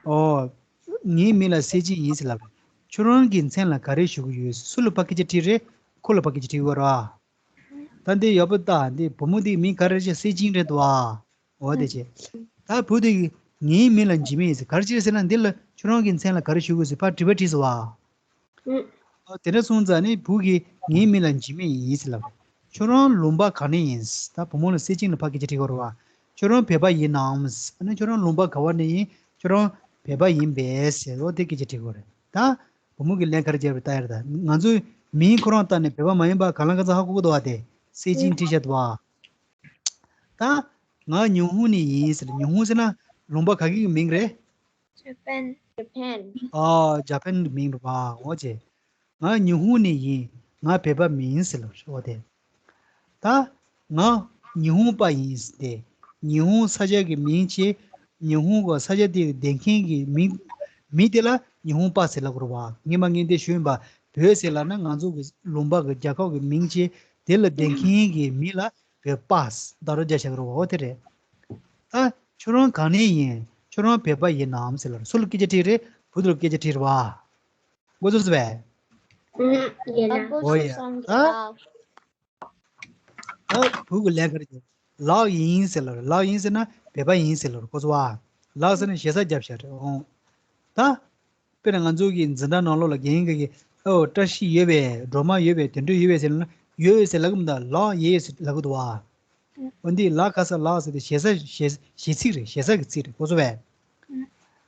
ཨོ། ངའི་མིང་ལ་སྲིད་སྤྱི་ཡིན་ཟེར་ལབ་རེད། ཁྱོད་རང་གི་མཚན་ལ་ག་རེ་ཞུ་གི་ཡོད། སུ་ལ་ཕར་སྐད་ཆ་དྲིས་རེད། ཁོ་ལ་ཕར་སྐད་ཆ་དྲིས་ཡོད་རེད་བ། ད་འདི་ཡག་པོ་ལྟ། འདི་བུ་མོ་འདིའི་མིང་ག་རེ་རེད་ཟེར། སྲིད་སྤྱི་རེད་འདུག་བ། འོ་དེ་བྱས། ད་བུ་དེ་གིས་ངའི་མིང་ལ་འཇིགས་མེད་ཡིན་ཟེར། ག་རེ་བྱས་ཟེར་ན་འདི་ལ་ཁྱོད་རང་གི་མཚན་ལ་ག་རེ་ཞུ་དགོས་ཟེར་ཕར་དྲི་བ་དྲིས་སོང་བ། ཨ། དེ་འདྲ་སོང་ཙང་ནི་བུ་གིས་ངའི་མིང་ལ་འཇིགས་མེད་ཡིན་ཟེར་ལབ། ཁྱོད་རང་ལུང་པ་ག་ནས་ཡིན། ད་བུ་མོ་ལ་སྲིད་སྤྱི་ལ་ཕར་སྐད་ཆ་དྲི་དགོས་རེད་བ། ཁྱོད་རང་བོད་པ་ཡིན་ནམ། ཨ་ནི་ཁྱོད་རང་ལུང་པ་ག་བ་ནས་ཡིན། ཁྱོད་རང་བོད་པ་ཡིན་པས་ཟེར། འོ་དེ་སྐད་ཆ་དྲི་དགོས་རེད། ད་བུ་མོ་གིས་ལན་ག་རེ་བརྒྱབ་རེད། ལྟ་ཡ་རེད། ད་ང་ཚོའི་མིང་ཁོ་རང་བཏགས་ནས་བོད་པ་མ་ཡིན་པ་གང་ལ་གང་འཚམ་ཧ་གོ་གི་འདུག་བ། དེ་སེ་ཅིན་བྲིས་བཞག་འདུག་བ། ད་ང་ཉི་ཧོང་ནས་ཡིན་ཟེར། ཉི་ཧོང་ཟེར་ན་ལུང་པ་ག་གི་མིང་རེད། Japan. Japan. ཨ། ཇ་པན་གི་མིང་རེད་བ། འོ་ཅེ། ང་ཉི་ཧོང་ནས་ཡིན། ང་བོད་པ་མིན་ཟེར་ལབ་རེད། འོ་དེ། ད་ང་ཉི་ཧོང་པ་ཡིན་ཟེར་ཏེ། ཉི་ཧོང་ས་ཆ་གི་མིང་བྱས། ཉི་ཧོང་གི་ས་ཆ་དེ་བསྡད་མཁན་གྱི་མི་མི་དེ་ལ་ཉི་ཧོང་པ་ཟེར་ལབ་དགོས་རེད་བ། སྔོན་མ་ངས་འདི་ཞུས་ཡིན་པ། བོད་ཟེར་ལབ་ན་ང་ཚོ་གི་ལུང་པ་གི་རྒྱལ་ཁབ་ཀྱི་མིང་བྱས། དེ་ལ་བསྡད་མཁན་གྱི་མི་ལ་བོད་པ་ཟེར་བསྡད་རོགས་རྒྱག་བྱ་དགོས་རེད་བ། འོ་དེ་རེད། ད་ཁྱོད་རང་གང་ནས་ཡིན། ཁྱོད་རང་བོད་པ་ཡིན་ནམ་ཟེར་ལབ་རེད། སུ་ལ་སྐད་ཆ་དྲིས་རེད། བུ་དེ་ལ་སྐད་ཆ་དྲིས་རེད་བ། མགོ་ཚོས་པས། ཨུམ། ཡིན་ན། འོ་ཡ། ད་ད་བུ་གི་ལན་ག་རེ་བརྒྱབ། ལགས་ཡིན་ཟེར་ལབ་རེད། ལགས་ཡིན་ཟེར་ན་བོད་པ་ཡིན་ཟེར་ལབ་རེད། མགོ་ཚོས་པ། ལགས་ཟེར་ན་ཞེ་ས་བརྒྱབ་བཞག་རེད། འོང་། ད་དཔེར་ན་ང་ཚོ་གི་འཛིན་གྲྭ་ནང་ལོགས་ལ་རྒན་གྱིས་ཨོ་བཀྲ་ཤིས་ཡོད་པས། སྒྲོལ་མ་ཡོད་པས། དེ་འདྲ་ཡོད་པས་ཟེར་ན། ཡོད་ཟེར་ལབ་གི་མི་འདུག་ལགས་ཡོད་ཟེར་ལབ་གི་འདུག་བ། འོ་འདི་ལ་ག་ས་ལགས་ཟེར་དེ་ཞེ་ས་ཞེ་ཞེ་ཚིག་རེད། ཞེ་ས་གི་ཚིག་རེད། མགོ་ཚོས་པས།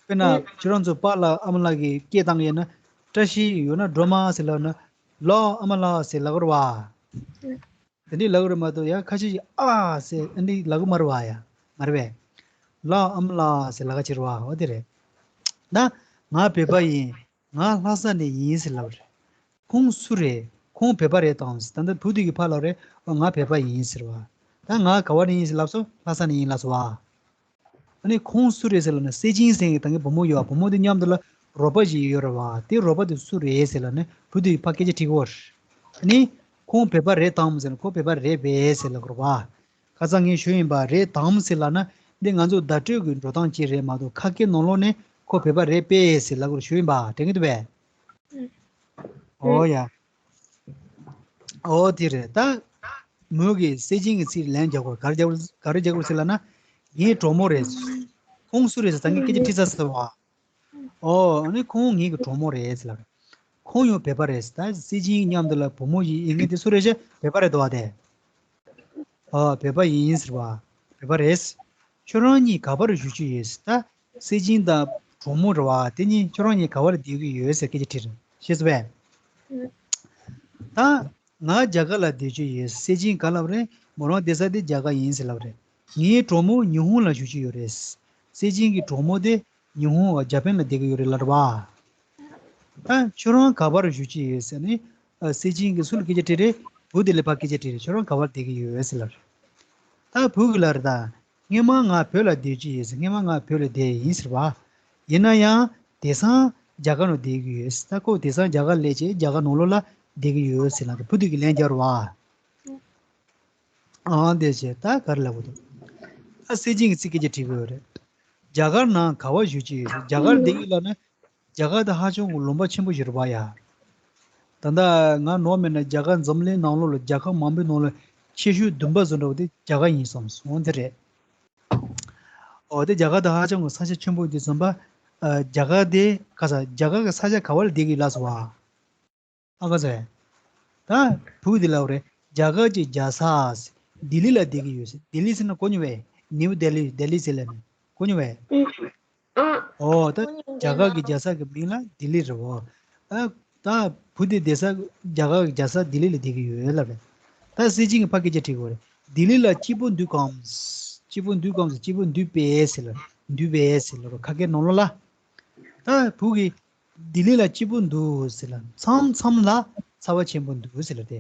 དཔེར་ན་ཁྱོད་རང་ཚོ་པཱ་ལགས་ཨ་མ་ལགས་ཀྱིས་སྐད་བཏང་ཡོད་ན། བཀྲ་ཤིས་ཡོད་ན་སྒྲོལ་མ་ཟེར་ལབ་ན། ལགས་ཨ་མ་ལགས་ཟེར་ལབ་དགོས་རེད་བ། དེ་འདྲས་ལབ་དགོས་རེད་མ་གཏོགས་ཡ་ཁ་ཤས་ཤིག་ཨ་ཟེར་ཨ་འདྲས་ལབ་གི་མ་རེད་བ། ཡ་མ་རེད་པས། ལགས་ཨ་མ་ལགས་ཟེར་ལབ་ག་ཕྱིར་བ། འོ་དེ་རེད། ད་ང་བོད་པ་ཡིན། ང་ལྷ་ས་ནས་ཡིན་ཟེར་ལབ་རེད། ཁོང་སུ་རེད། ཁོང་བོད་པ་རེད་དམ་ཟེར། ད་ལྟ་བུ་དེ་གིས་ཕར་ལབ་རེད། ཨོ་ང་བོད་པ་ཡིན་ཟེར་བ། ད་ང་ག་བ་ནས་ཡིན་ཟེར་ལབ་སོང་། ལྷ་ས་ནས་ཡིན་ལབ་སོང་བ། ཨ་ནི་ཁོང་སུ་རེད་ཟེར་ལབ་ན་སེ་ཅིན་ཟེར་མཁན་ད་གིན་བུ་མོ་ཡོད་བ། བུ་མོ་དེ་མཉམ་དུ་ལ་རོགས་པ་ཞིག་ཡོད་རེད་བ། དེ་རོགས་པ་དེ་སུ་རེད་ཟེར་ལབ་ན་བུ་དེ་ཕར་སྐད་ཆ་དྲི་གོ། ཨ་ནི་ཁོང་བོད་པ་རེད་དམ་ཟེར་ན་ཁོ་བོད་པ་རེད་པས་ཟེར་ལབ་དགོས་རེད་བ། ཁ་སང་ངས་ཞུས་ཡིན་པ། རེད་དམ་ཟེར་ལབ་ན་འདི་ང་ཚོ་བརྡ་སྤྲོད་ཀྱི་འགྲོ་སྟངས་ཅིག་རེད་མ་གཏོགས་ཁ་སྐད་ནང་ལོགས་ནས་ཁོ་བོད་པ་རེད་པས་ཟེར་ལབ་དགོས་ཞུས་ཡིན་པ། དྲན་གྱི་འདུག་པས། ཨོ་ཡ། ཨོ་དེ་རེད། ད་མོ་གིས་སེ་ཅིན་གྱི་ཚིག་ལན་རྒྱག་དགོས། ག་རེ་རྒྱག་དགོས། ག་རེ་རྒྱག་དགོས་ཟེར་ལབ་ན། ངའི་གྲོགས་མོ་རེད། ཁོང་སུ་རེད་ཟེར་ད་ངས་སྐད་ཆ་དྲིས་ཚར་སོང་བ། ཨོ་ཨ་ནི་ཁོང་ངའི་གི་གྲོགས་མོ་རེད་ཟེར་ལབ་རེད། ཁོང་ཡང་བོད་པ་རེད་ཟེར། ད་སེ་ཅིན་མཉམ་དུ་ལ་བུ་མོ་ཞིག་ཡིན་མཁན་དེ་སུ་རེད་ཤག་བོད་པ་རེད་འདུག་བ་དེ། ཨོ་བོད་པ་ཡིན་ཟེར་བ། བོད་པ་རེད། ཁྱོད་རང་གཉིས་ག་པར་བཞུགས་ཀྱི་ཡོད་ཟེར། ད་སེ་ཅིན་དང་གྲོགས་མོ་རེད་བ། དེ་གཉིས་ཁྱོད་རང་གཉིས་ག་པར་བསྡད་ཀྱི་ཡོད་ཟེར་སྐད་ཆ་དྲིས་རེད། ཤེས་སོང་བས། ད་ང་རྒྱ་གར་ལ་བསྡད་ཀྱི་ཡོད། སེ་ཅིན་ག་ལབ་རེད། མོ་རང་བསྡད་ས་དེ་རྒྱ་གར་ཡིན་ཟེར་ལབ་རེད། ངའི་གྲོགས་མོ་ཉི་ཧོང་ལ་བཞུགས་ཀྱི་ཡོད་རེད། སེ་ཅིན་གྱི་གྲོགས་མོ་དེ་ཉི་ཧོང་ཇ་པན་ལ་བསྡད་ཀྱི་ཡོད་རེད་ལབ་རེད་བ། ད་ཁྱོད་རང་ག་པར་བཞུགས་ཀྱི་ཡོད་ཟེར་ནས། ཨ། སེ་ཅིན་གྱིས་སུ་ལ་སྐད་ཆ་དྲིས་རེད། བུ་དེ་ལ་ཕར་སྐད་ཆ་དྲིས་རེད། ཁྱོད་རང་ག་པར་བསྡད་ཀྱི་ཡོད་ཟེར་ལབ་རེད། ད་བུ་གིས་ལབ་རེད། ད་སྔོན་མ་ང་བོད་ལ་བསྡད་ཀྱི་ཡོད་ཟེར། སྔོན་མ་ང་བོད་ལ་བསྡད་ཡིན་ཟེར་བ། ཡིན་ན་ཡང་དེང་སང་རྒྱ་གར་ནང་བསྡད་ཀྱི་ཡོད་ཟེར། ད་ཁོ་དེང་སང་རྒྱ་གར་སླེབས་བྱས་རྒྱ་གར་ནང་ལོགས་ལ་བསྡད་ཀྱི་ཡོད་ཟེར་ལབ་རེད། བུ་དེ་གིས་ལན་རྒྱབ་རེད་བ། ཨང་། དེ་བྱས་ད་ག་རེ་ལབ་དགོས་འདུག་ད་སེ་ཅིན་གྱིས་ཚིག་སྐད་ཆ་དྲིས་དགོས་རེད། རྒྱ་གར་ནང་ག་པར་བཞུགས་ཀྱི་ཡོད་ཟེར། རྒྱ་གར་བསྡད་ཀྱི་ལབ་ན། རྒྱ་གར་དེ་ཧ་ཅང་གི་ལུང་པ་ཆེན་པོ་ཞིག་རེད་པ་ཡ། ད་ལྟ་ང་ནོར་མེད་ན་རྒྱ་གར་འཛམ་གླིང་ནང་ལོགས་ལ་རྒྱལ་ཁབ་མང་པོའི་ནང་ལ་ཆེ་ཤོས་བདུན་པ་བཟོ་འདྲ་བོ་དེ་རྒྱ་གར་ཡིན་བསམ་སོང་། དེ་རེད། འོ་དེ་རྒྱ་གར་དེ་ཧ་ཅང་གི་ས་ཆ་ཆེན་པོ་དེ་བཟོས་པ། ཨ། རྒྱ་གར་དེ་ག་ས། རྒྱ་གར་གི་ས་ཆ་ག་པར་ལ་བསྡད་ཀྱི་ལབ་སོང་བ། ཨ་ཁ་ཟེར། ད་བུ་དེ་ལབ་རེད། རྒྱ་གར་གྱི་རྒྱལ་ས་ཟེར། ལྡི་ལི་ལ་བསྡད་ཀྱི་ཡོད་ཟེར། ལྡི་ལི་ཟེར་ན་གོ་མྱོང་བས། ནིའུ་ལྡི་ལི། ལྡི་ལི་ཟེར་ལབ་ནས་གོ་མྱོང་བས། ཨ། ཨོ་ད་གོ་མྱོང་། རྒྱ་གར་གྱི་རྒྱལ་ས་གི་མིང་ལ་ལྡི་ལི་རེད་བ། ཨ། ད་བུ་དེ་བསྡད་ས་རྒྱ་གར་གྱི་རྒྱལ་ས་ལྡི་ལི་ལ་བསྡད་ཀྱི་ཡོད་ལབ་རེད། ད་སེ་ཅིན་གྱིས་ཕར་སྐད་ཆ་དྲིས་དགོས་རེད། ལྡི་ལི་ལ་སྐྱིད་པོ་འདུག་གམ། སྐྱིད་པོ་འདུག་གམ་ཟེར། སྐྱིད་པོ་འདུག་པས་ཟེར་ལབ། འདུག་པས་ཟེར་ལབ་རོ། ཁ་སྐད་ནང་ལོགས་ལ། ད་བུ་གིས། ལྡི་ལི་ལ་སྐྱིད་པོ་འདུག་ཟེར་ལབ། མཚམས་མཚམས་ལ་ཚ་བ་ཆེན་པོ་འདུག་ཟེར་ལབ་དེ།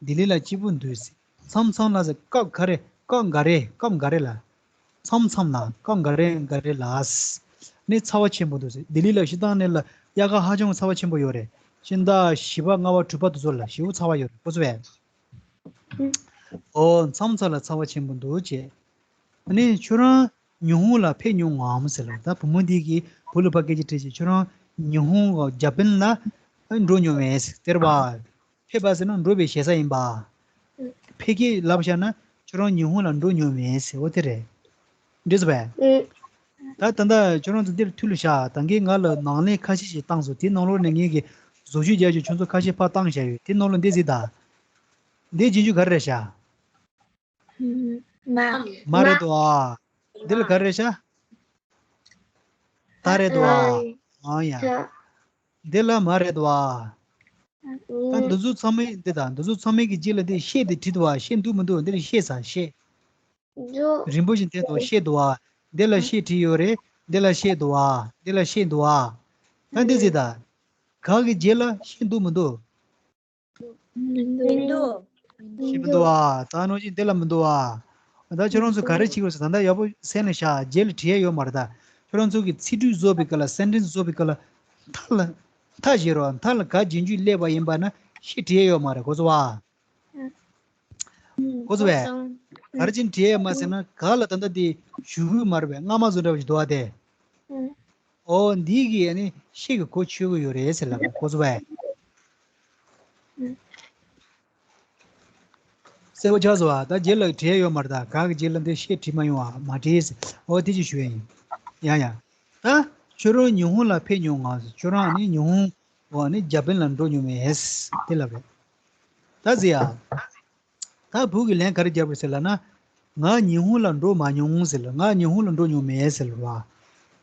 ལྡི་ལི་ལ་སྐྱིད་པོ་འདུག་ཟེར། མཚམས་མཚམས་ལ་ཟེར། སྐབས་འགའ་རེ། སྐབས་འགའ་རེ། སྐབས་འགའ་རེ་ལ། མཚམས་མཚམས་ལ། སྐབས་འགའ་རེ་འགའ་རེ་ལ་ནི་ཚ་བ་ཆེན་པོ་འདུག་ཟེར། ལྡི་ལི་ལ་སྤྱིར་བཏང་ནས་ལ་དབྱར་ཁ་ཧ་ཅང་ཚ་བ་ཆེན་པོ་ཡོད་རེད། སྤྱི་ཟླ་བཞི་པ་ལྔ་པ་དྲུག་པ་དེ་ཚོ་ལ་ཞེ་པོ་ཚ་བ་ཡོད་རེད། ཁོ་ཚོ་བས། ཨོ། མཚམས་མཚམས་ལ་ཚ་བ་ཆེན་པོ་འདུག་ཅེས། ཨ་ནི་ཁྱོད་རང་ཉི་ཧོང་ལ་ཕེབས་མྱོང་ངམ་ཟེར་ལབ། ད་བུ་མོ་འདི་གིས་བུ་ལ་ཕར་སྐད་ཆ་དྲིས་ཅིག་ཁྱོད་རང་ཉི་ཧོང་གི་ཇ་པན་ལ་འགྲོ་མྱོང་མེད་ཟེར། དེ་རེད་པ། ཕེབས་པ་ཟེར་ན་འགྲོ་བའི་ཞེ་ས་ཡིན་པ། ཕལ་སྐད་ལབ་བཞག་ན་ཁྱོད་རང་ཉི་ཧོང་ལ་འགྲོ་མྱོང་མེད་ཟེར། འོ་དེ་རེད། འགྲིག་སོང་པས། ཨུ། ད་ད་ལྟ་ཁྱོད་རང་ཚོ་འདིར་ཐུག་ལ་བཞག་ད་གིན་ང་ལ་ནང་ལན་ཁ་ཤས་ཤིག་བཏང་སོང་། དེ་ནང་ལོགས་ནས་ངས་ཀྱི་བཟོ་བཅོས་རྒྱག་རྒྱུ་ཁྱོད་ཚོ་ཁ་ཤས་ཕར་བཏང་བཞག་ཡོད། དེ་ནང་ལོགས་འདི་གཟིགས་དང་། འདི་རྗེས་འཇུག་ག་རེ་རེད་ཤག་མ། མ་རེད་དོ་ཨ། འདི་ལ་ག་རེ་ཤ། ད་རེད་དོ། ཨ་ཡ། འདི་ལ་མ་རེད་དོ། ད་འདི་ཚོ་ཚང་མས་འདི་དང་འདི་ཚོ་ཚང་མས་ཀྱི་རྗེས་ལ་འདི་ཤེས་དེ་བྲིས་དོ། ཤེས་འདུག་མི་འདུག་འདི་ལ་ཤེས་ས་ཤེས། རིན་པོ་ཆེ་འདི་དོ་ཤེས་འདུག་ཨ། འདི་ལ་ཤེས་བྲིས་ཡོད་རེད། འདི་ལ་ཤེས་འདུག་ཨ། འདི་ལ་ཤེས་འདུག་ཨ། ད་འདི་ཟེར་ད། ག་གི་རྗེས་ལ་ཤེས་འདུག་མི་འདུག་མི་འདུག་ཤེས་མི་འདུག་ཨ། ད་ནོ་ཅི་འདི་ལ་མི་འདུག་ཨ། ད་ཁྱོད་རང་ཚོ་ག་རེ་བྱེད་དགོས་ཟེར་ད་ལྟ་ཡག་པོ་གསན་ནས་བཞག་རྗེས་ལ་བྲིས་ཡ་ཡོད་མ་རེད་ད། ཁྱོད་རང་ཚོ་གི་ཚིག་འབྲུ་བཟོ་བའི་སྐབས་ལ་སེན་ཊེན་སི་བཟོ་བའི་སྐབས་ལ། མཐའ་ལ། མཐའ་བཞི་རོ་མཐའ་ལ་ག་རྗེས་འཇུག་སླེབས་པ་ཡིན་པ་ན་ཤེས་བྲིས་ཡ་ཡོད་མ་རེད་གོ་ཚོ་བ། ཨུ། ཁོ་ཚོ་བས། ག་རེ་བྱས་ནས་བྲིས་ཡས་མ་ཟེར་ན་ག་ལ་ད་ལྟ་དེ་ཞུ་གི་མ་རེད་པས། སྔ་མ་བཟོ་འདྲ་བ་ཞིག་འདུག་བ་དེ། ཨུ། ཨོ་འདི་གི་ཨ་ནི་ཤེས་ཀྱི་གོ་ཆོད་ཀྱི་ཡོད་རེད་ཟེར་ལབ་པས་ཁོ་ཚོ་བས། ཨུ། གསལ་པོ་ཆགས་སོང་བ། ད་རྗེས་ལ་བྲིས་ཡས་ཡོད་མ་རེད། ད་ག་གི་རྗེས་ལ་འདི་ཤེས་བྲིས་མ་ཡོང་བ་མ་བྲིས་ཟེར། ཨོ་དེ་ཅིག་ཞུ་ཡས་ཡིན། ཡ་ཡ། ད་ཁྱོད་རང་ཉི་ཧོང་ལ་ཕེབས་མྱོང་ང་། ཁྱོད་རང་ནི་ཉི་ཧོང་འོ་ནི་འཇར་པན་ལ་འགྲོ་མྱོང་མེད་དེ་ལབ་རེད། ད་ཟེར་ཡ། ད་བུ་གི་ལན་ག་རེ་རྒྱབ་རེད་ཟེར་ལབ་ན། ང་ཉི་ཧོང་ལ་འགྲོ་མ་མྱོང་ཟེར་ལ། ང་ཉི་ཧོང་ལ་འགྲོ་མྱོང་མེད་ཟེར་ལ་ར།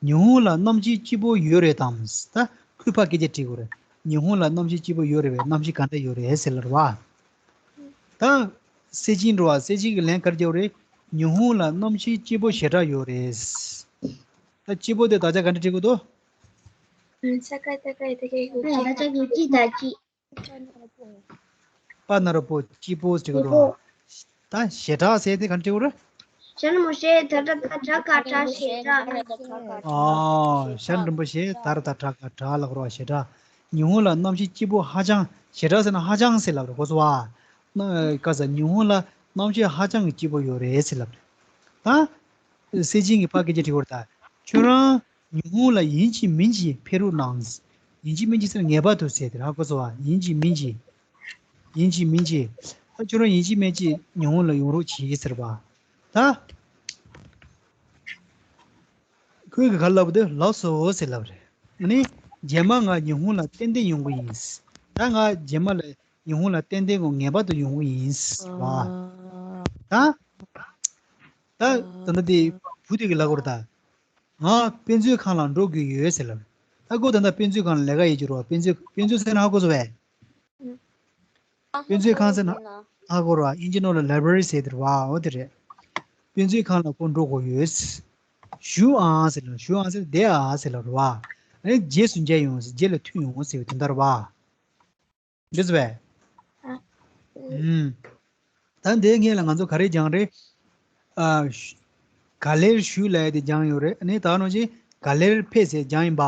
ཉི་ཧོང་ལ་གནམ་གཤིས་སྐྱིད་པོ་ཡོད་རེད་དམ། ད་ཁོས་ཕ་སྐད་ཆ་དྲིས་དགོས་རེད། ཉི་ཧོང་ལ་གནམ་གཤིས་སྐྱིད་པོ་ཡོད་རེད་པས། གནམ་གཤིས་ག་འདྲ་ཡོད་རེད་ཟེར་ལ་ར། ད་སེ་ཆེན་འགྲོ་བ་སེ་ཆེན་གི་ལན་ག་རེ་རྒྱབ་རེད། ཉི་ཧོང་ལ་གནམ་གཤིས་སྐྱིད་པོ་ཞེ་དྲག་ཡོད་རེད། ད་སྐྱིད་པོ་དེ་དག་ཆ་ག་འདྲ་བྲིས་དགོས་འདུག་ས་ཀ་ཏ་ཀ་ཏ་ཀ་ཡི་གུ་ཅི་ད་ཅི། པ་ན་རོ་པོ་སྐྱིད་པོ་ཟེར་གི་རོ། ད་ཞེ་དྲག་ཟེར་དེ་ག་འདྲ་བྲིས་དགོས་རེད། ཤ་ན་མོ་ཤེ་ད་ད་ད་ད་ག་ད་ཞེ་དྲག་ཨོ་ཤ་ན་རིན་པོ་ཆེ་ད་ར་ད་དྲག་ག་དྲག་ལབ་རོ་ཞེ་དྲག་ཉི་ཧོང་ལ་གནམ་གཤིས་སྐྱིད་པོ་ཧ་ཅང་། ཞེ་དྲག་ཟེར་ན་ཧ་ཅང་ཟེར་ལབ་རེད་གོ་སོང་བ། ན་ག་ས་ཉི་ཧོང་ལ་གནམ་གཤིས་ཧ་ཅང་གི་སྐྱིད་པོ་ཡོད་རེད་ཟེར་ལབ་རེད། ད་སེ་ཆེན་གྱི་ཕ་སྐད་ཆ་དྲི་བར་ད་ཁྱོད་རང་ཉི་ཧོང་ལ་ཡིན་གཅིག་མིན་གཅིག་ཕེབས་རོགས་གནང་། ཡིན་གཅིག་མིན་གཅིག་ཟེར་ངེས་པར་དུ་ཟེར་དེ་ར་གོ་སོང་བ། ཡིན་གཅིག་མིན་གཅིག་ཡིན་གཅིག་མིན་གཅིག་ད་ཁྱོད་རང་ཡིན་གཅིག་མིན་གཅིག་ཉི་ཧོང་ལ་ཡོང་རོགས་གྱིས་ཟེར་བ། ད། ཁོས་གི་ག་ལབ་དེ་ལགས་སོ་ཟེར་ལབ་རེད། ཨ་ནི་རྗེས་མ་ང་ཉི་ཧོང་ལ་ཏན་ཏན་ཡོང་གི་ཡིན། ད་ང་རྗེས་མ་ལ་ཉི་ཧོང་ལ་ཏན་ཏན་ངོ་ངེས་པར་དུ་ཡོང་གི་ཡིན་ཟེར་བ། ད་ད་ད་ལྟ་དེ་བུ་དེ་གི་ལབ་དགོས་རེད་ད། ང་དཔེ་མཛོད་ཁང་ལ་འགྲོ་དགོས་ཡོད་ཟེར་ལབ་རེད། ད་ཁོ་ད་ལྟ་དཔེ་མཛོད་ཁང་ལ་ལས་ཀ་ཡེད་ཀྱི་རོ། དཔེ་མཛོད་དཔེ་མཛོད་ཟེར་ན་ཧ་གོ་སོང་བས། དཔེ་མཛོད་ཁང་ཟེར་ན་ཧ་གོ་ར། དབྱིན་ཇི་ནང་ལ་ལའི་བྷ་རི་ཟེར་དེ་རེད་བ། འོ་དེ་རེད། དཔེ་མཛོད་ཁང་ལ་ཁོ་འགྲོ་དགོས་ཡོད། ཞུ་ཨང་ཟེར་ལ་ཞུ་ཨང་ཟེར་བསྡད་ཨ་ཟེར་ལ་རེད་བ། ཨ་ནི་རྗེས་སུ་མཇལ་ཡོང་ཟེར། རྗེས་ལ་མཐུད་ཡོང་ཟེར་བའི་དོན་དག་རེད་བ། འདི་ཟེར་བས། ཨ། ཨུམ། ད་འདིའི་སྔོན་ལ་ང་ཚོ་ག་རེ་སྦྱངས་རེད། ཨ། ཞུ། ག་ལེར་ཞུ་ལབ་ཡ་དེ་སྦྱངས་ཡོད་རེད། ཨ་ནི་ད་ནང་བཞིན་ག་ལེར་ཕེབས་ཟེར་སྦྱངས་ཡིན་པ།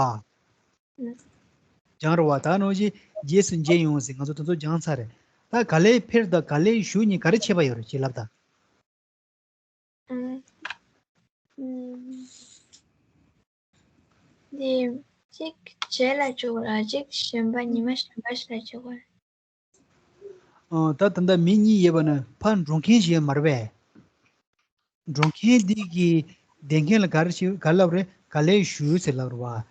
སྦྱངས་རེད་བ། ད་ནང་བཞིན་རྗེས་སུ་མཇལ་ཡོང་ཟེར་ང་ཚོ་དེ་ཚོ་སྦྱངས་ཚར་རེད། ད་ག་ལེར་ཕེབས་དང་ག་ལེར་ཞུ་གཉིས་ག་རེ་ཁྱད་པར་ཡོད་རེད་ཅེས་ལབ་ད། ཨ། ཨུམ། འདི་གཅིག་རྗེས་ལ་བཅུག་ར་གཅིག་གཞན་པ་ཉི་མ་གཞན་པ་ཞིག་ལ་བཅུག་པ། ཨ། ད་ད་ལྟ་མི་གཉིས་ཡོད་པ་ནི་ཕར་འགྲོ་མཁན་ཞིག་ཡོད་མ་རེད་པས། འགྲོ་མཁན་འདི་གིས་བསྡད་མཁན་ལ་ག་རེ་ཞིག་ག་ལབ་རེད། ག་ལེར་ཞུ་ཟེར་ལབ་རེད་བ།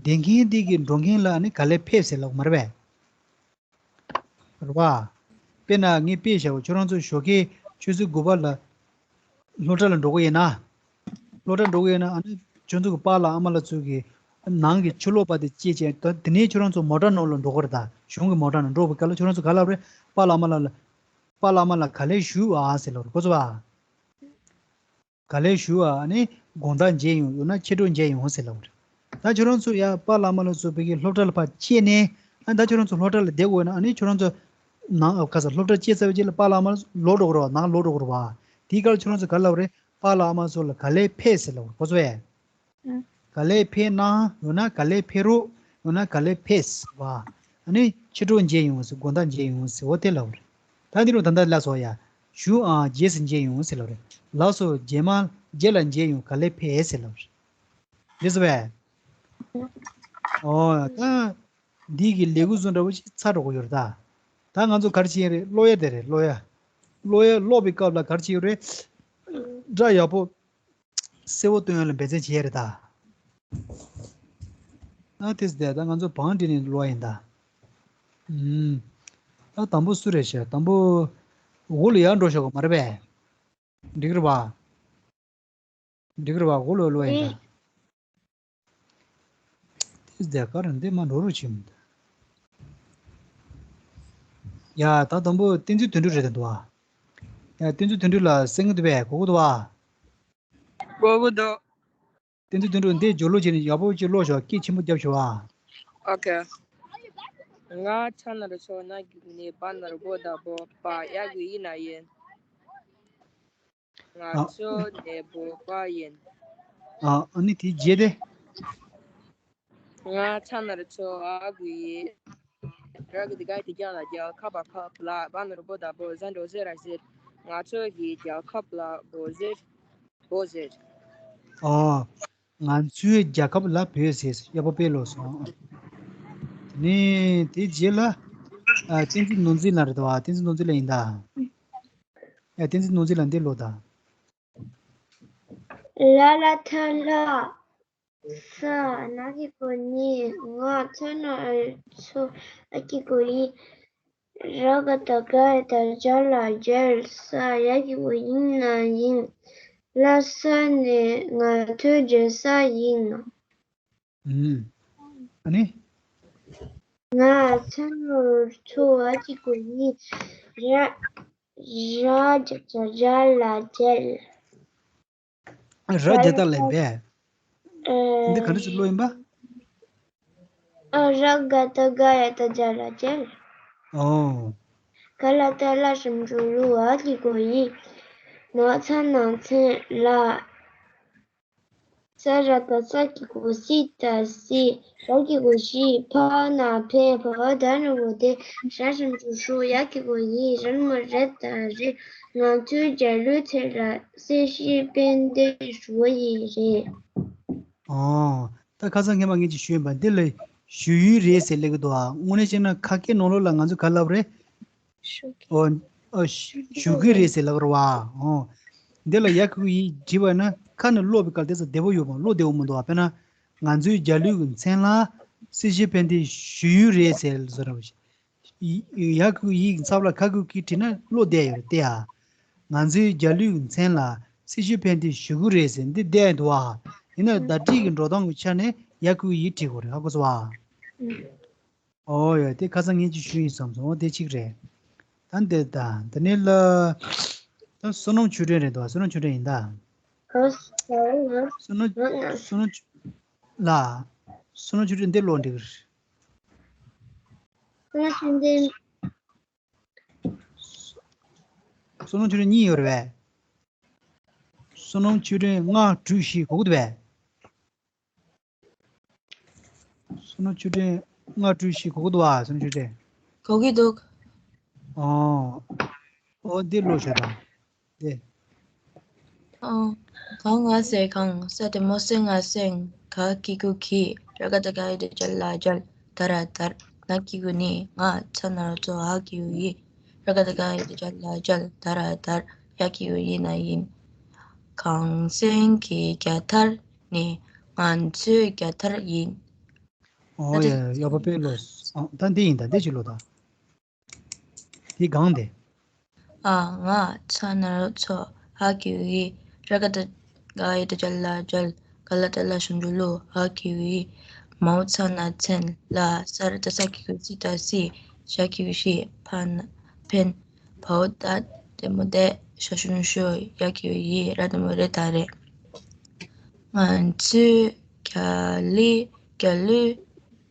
བསྡད་མཁན་འདི་གིས་འགྲོ་མཁན་ལ་ནི་ག་ལེར་ཕེབས་ཟེར་ལབ་མ་རེད་པས། རེད་བ། དཔེར་ན་ངས་དཔེ་བཞག་པ། ཁྱོད་རང་ཚོ་ཞོགས་ཀས་ཆུ་ཚོད་དགུ་པ་ལ་སློབ་གྲྭ་ལ་འགྲོ་གི་ཡིན་ན། སློབ་གྲྭ་འགྲོ་གི་ཡིན་ན་ཨ་ནི་ཁྱོད་ཚོ་གི་པཱ་ལགས་ཨ་མ་ལགས་ཚོ་གི་ནང་གི་ཕྱི་ལོགས་པ་དེ་བཅད་བྱས། ད་དེ་ནས་ཁྱོད་རང་ཚོ་མོ་ཊ་ནང་ལ་འགྲོ་གི་རེད། ད་གཞུང་གི་མོ་ཊ་ནང་འགྲོ་བའི་སྐབས་ལ་ཁྱོད་རང་ཚོ་ག་ལབ་རེད། པཱ་ལགས་ཨ་མ་ལགས་ལ། པཱ་ལགས་ཨ་མ་ལགས་ག་ལེར་བཞུགས་ཨ་ཟེར་ལབ་རེད་གོ་སོང་བ། ག་ལེར་བཞུགས་ཨ་ནི་དགོང་དག་མཇལ་ཡོང་ཡང་ན་ཕྱི་དྲོ་མཇལ་ཡོང་ཟེར་ལབ་རེད། ད་ཁྱོད་རང་ཚོ་ཡ་པཱ་ལགས་ཨ་མ་ལགས་ཚོ་བོད་ཀྱི་སློབ་གྲྭ་ལ་ཕར་བཅད་ནས། ཨ་ད་ཁྱོད་རང་ཚོ་སློབ་གྲྭ་ལ་བསྡད་དགོས་ན་ཨ་ནི་ཁྱོད་རང་ཚོ་ནང་ཨ་ག་ས་སློབ་གྲྭ་བཅད་ཚར་བའི་རྗེས་ལ་པཱ་ལགས་ཨ་མ་ལགས་ལོག་འགྲོ་དགོས་རེད་བ། ནང་ལོག་འགྲོ་དགོས་རེད་བ། དེའི་སྐབས་ལ་ཁྱོད་རང་ཚོ་ག་ལབ་རེད། པཱ་ལགས་ཨ་མ་ཚོ་ལ་ག་ལེར་ཕེབས་ཟེར་ལབ་རེད་གོ་སོང་ངས། ཨང་། ག་ལེར་ཕེབས་གནང་ཡང་ན་ག་ལེར་ཕེབས་རོགས་ཡང་ན་ག་ལེར་ཕེབས་ཟེར་བ། ཨ་ནི་ཕྱི་དྲོ་མཇལ་ཡོང་ཟེར། དགོང་དག་མཇལ་ཡོང་ཟེར། འོ་དེ་ལབ་རེད། ད་འདི་རུ་ད་ལྟ་ལ་སོ་ཡ། བཞུགས་ཨང་རྗེས་སུ་མཇལ་ཡོང་ཟེར་ལབ་རེད། ལགས་སོ་རྗེས་མ་རྗེས་ལ་མཇལ་ཡོང་ག་ལེར་ཕེབས་ཟེར་ལབ་རེད། འདི་ཟེར་བས། ཨོ་ད། འདི་གི་ལས་འགུལ་བཟོ་འདྲ་བོ་ཞིག་ཚར་འགྲོ་གི་ཡོད་རེད་ད། ད་ང་ཚོ་ག་རེ་བྱེད་ཡིན་རེད། ཀློག་ཡ་དེ་རེད། ཀློག་ཡ། ཀློག་ཡ་ཀློག་པའི་སྐབས་ལ་ག་རེ་བྱེད་ཡོད་རེད། སྒྲ་ཡག་པོ། གསལ་བོ་སྟོན་ཡ་ལ་འབད་བརྩོན་བྱེད་ཡ་རེད་ད། ཨ་དེ་ཟེར་ད་ང་ཚོ་བང་སྒྲིག་ནས་ཀློག་ཡ་ཡིན་ད། ཨུམ། ད་དང་པོ་སུ་རེད་ཤག་དང་པོ། འོག་ལ་ཡར་འགྲོ་ཤོག་གི་མ་རེད་པས། འགྲིག་རེད་པ། འགྲིག་རེད་བ། གོ་ལོ་ལོ་ཡིན་ད། དེ་ཟླ་ག་རེ་འདི་མ་འགྲོ་རུ་ཕྱིན། ཡ་ད་དང་པོ་བསྟན་འཛིན་དོན་གྲུབ་རེད་འདུག་བ། ཡ་བསྟན་འཛིན་དོན་གྲུབ་ལ་གསན་གི་འདུག་པས། གོ་གི་འདུག་བ། གོ་གི་འདུག་བསྟན་འཛིན་དོན་གྲུབ་འདི་སྦྱོར་ཀློག་བྱས་ནས་ཡག་པོ་ཅིག་ཀློག་ཤོག་སྐད་ཆེན་པོ་རྒྱབ་ཤོག་ཨ། ཨོ་ཁེ། ང་ཚ་ན་རོ་ཚོ་ན་གི་གུ་ནི་བ་ན་རོ་བོ་ད་བོ་པ་ཡ་གི་ཡི་ན་ཡིན། ང་ཨ་ཚོ་ནས་བོ་པ་ཡིན། ཨ་ཨ་ནི་དེ་རྗེས་དེ། ང་ཚ་ན་རོ་ཚོ་ཨ་གི་ཡི། ར་གི་དི་ག་དི་རྒྱ་ལ་རྒྱ་ཁ་བ་ཁ་བ་ལ་བ་ན་རོ་བོ་ད་བོ་ཟ་འགྲོ་ཟེར་ར་ཟེར། ང་ཚོ་གི་རྒྱལ་ཁབ་ལ་བོད་ཟེར། བོད་ཟེར། ཨོ། ང་ཚོའི་རྒྱལ་ཁབ་ལ་བོད་ཟེར། ཡག་པོ་དཔེ་ལོ་སོང་། དེ་ནས་དེ་རྗེས་ལ། ཨ་བསྟན་འཛིན་ནོར་འཛིན་ལ་རེད་དོ། བསྟན་འཛིན་ནོར་འཛིན་ལ་ཡིན་ད། ཨ་བསྟན་འཛིན་ནོར་འཛིན་ལ་འདི་ཀློག་ད། ལ་ལ་ཐ་ལ། ས། ན་གི་གུ་ནི། ང་ཚ་ན་རོ་ཚོ་ཨ་གི་གུ་ཡི། ར་ག་བཏགས་རྒ་ཡ་བཏགས་རྒྱ་ལ་རྒྱལ། ས་ཡ་གི་གུ་ཡི་ན་ཡིན། ལ་ས་ནི་ང་ཚོའི་རྒྱལ་ས་ཡིན། ཨུམ། ཨ་ནི། ང་ཚ་ན་རོ་ཚོ་ཨ་གི་གུ་ཡི། ར། ར་རྒྱ་བཏགས་རྒྱ་ལ་རྒྱལ། ར་རྒྱ་བཏགས་ལ་ཡིན་པས། འདི་ག་འདྲ་ཞིག་ཀློག་ཡིན་པ། ཨ་ར་ག་བཏགས་རྒ་ཡ་བཏགས་རྒྱ་ལ་རྒྱལ། ཨོ། ག་ལ་ཏ་ལ་ཞབས་ཀྱུ་ལུ་འ་གི་གུ་འི། ན་ཚ་ན་མཚན་ལ། ས་ར་བཏགས་སྲ་གི་གུ་སྲི་ད་སྲིད། ཞ་གི་གུ་ཞི། ཕ་ན་ཕན། བ་ད་ན་བོ་དད། ཞ་ཞབས་ཀྱུ་ཞུ། ཡ་གི་གུ་ཡི། ར་ན་མོ་རེ་ད་རེད། ང་ཚོའི་རྒྱ་ལོའི་མཚན་ལ་སྲི་ཞི་ཕན་བདེ་ཞུ་ཡི་རེད། ཨོ། ད་ཁ་སང་སྔས་མ་ངས་ཅིག་ཞུས་ཡིན་པ་འདི་ལ་ཞུ་ཡུལ་རེད་ཟེར་ལབ་ཀྱི་འདུག་ཨ། དངོས་གནས་བྱས་ན་ཁ་སྐད་ནང་ལོགས་ལ་ང་ཚོས་ག་ལབ་རེད། ཞུ་གི། ཨོ། ཨོ། ཞུ་གི་རེད་ཟེར་ལབ་རེད་བ། ཨོ། འདི་ལ་ཡ་གི་གུ་ཡི་བྲིས་པ་ན་ཁ་ནས་ཀློག་པའི་སྐབས་དེ་ཚོ་བདེ་པོ་ཡོད་མ་ཀློག་བདེ་པོ་མི་འདུག་བ། དཔེར་ན། ང་ཚོའི་རྒྱ་ལོའི་མཚན་ལ་སྲི་ཞི་ཕན་བདེ་ཞུ་ཡུལ་རེད་ཟེར་བཟོ་འདྲ་བ་ཞིག་ཡ་གི་གུ་ཡི་གི་ཚབ་ལ་ག་གི་གུ་གི་བྲིས་ན་ཀློག་བདེ་ཡོད་རེད་དེ་ཨ། ང་ཚོའི་རྒྱ་ལོའི་མཚན་ལ་སྲི་ཞི་ཕན་བདེ་ཞུ་གི་རེད་ཟེར་འདི་བསྡད་འདུག་ཨ། ཡིན་ན་བརྡ་བྲིས་ཀྱི་འགྲོ་སྟངས་ཀྱི་ཆ་ནས་ཡ་གི་གུ་ཡི་བྲིས་དགོས་རེད། ཧ་གོ་སོང་ཨ། ཨོ་ཡ། དེ་ཁ་སང་ངས་ཅིག་ཞུས་ཡིན་བསམ་སོང་། འོ་དེ་གཅིག་རེད། ད་འདི་ད་འདི་ནས་ལ། ད་བསོད་ནམས་ཆོས་སྒྲོན་རེད་འདུག་བསོད་ནམས་ཆོས་སྒྲོན་ཡིན་ད། ཨོ་ཨོ་ཨོ། བསོད་ནམས་ཨོ་ཨོ། བསོད་ནམས་ཆོས་ལ། བསོད་ནམས་ཆོས་སྒྲོན་འདི་ཀློག་འགྲིག་རེད། བསོད་ནམས་ཆོས་སྒྲོན། བསོད་ནམས་ཆོས་སྒྲོན་གཉིས་ཡོད་རེད་པས། བསོད་ནམས་ཆོས་སྒྲོན་ལྔ་དྲུག་བཞི་གོ་གི་འདུག་པས། བསོད་ནམས་ཆོས་སྒྲོན་ལྔ་དྲུག་བཞི་གོ་གི་འདུག་བ། བསོད་ནམས་ཆོས་སྒྲོན། གོ་གི་འདུག་ཨོ། ཨོ་འདི་ཀློག་ཤོག་དང་། འདི། ཨོ། ག་ང་ཟས་གང་། ས་དེ་མོ་སེ་ང་སེང་། ག་གི་གུ་གིས། ར་ག་བཏགས་རྒ་ཡ་བཏགས་རྒྱ་ལ་རྒྱལ། ད་ར་དར། ན་གི་གུ་ནི། ང་ཚ་ན་རོ་ཚོ་འ་གི་གུ་འི། ར་ག་བཏགས་རྒ་ཡ་བཏགས་རྒྱ་ལ་རྒྱལ། ད་ར་དར། ཡ་གི་གུ་ཡི་ན་ཡིན། གངས་སེང་གི་རྒྱ་དར་ནི་ང་ཚོའི་རྒྱ་དར་ཡིན། ཨོ་ད་དེ་ཡ་ཡ། ཡག་པོ་དཔེ་ཀློག་ཨ། ད་འདི་ཡིན་ད། འདི་ཅིག་ཀློག་ད། དེ་གང་དེ། ཨ། ང་ཚ་ན་རོ་ཚོ་འ་གི་གུ་འི། ར་ག་བཏགས་རྒ་ཡ་བཏགས་རྒྱ་ལ་རྒྱལ། ག་ལ་ཏ་ལ་ཞབས་ཀྱུ་ལུ་འ་གི་གུ་འི། མའོ་ཚ་ན་མཚན་ལ། ས་ར་བཏགས་སྲ་གི་གུ་སྲི་ད་སྲིད། ཞ་གི་གུ་ཞི། ཕ་ན་ཕན། བ་འོག་བཏགས་བདེ་མོ་བདད། ཞ་ཞབས་ཀྱུ་ཞུ། ཡ་གི་གུ་ཡི། ར་བདེ་མོ་རེ་ད་རེད། ང་ཚོའི་རྒྱ་ལི་རྒྱ་ལོའི་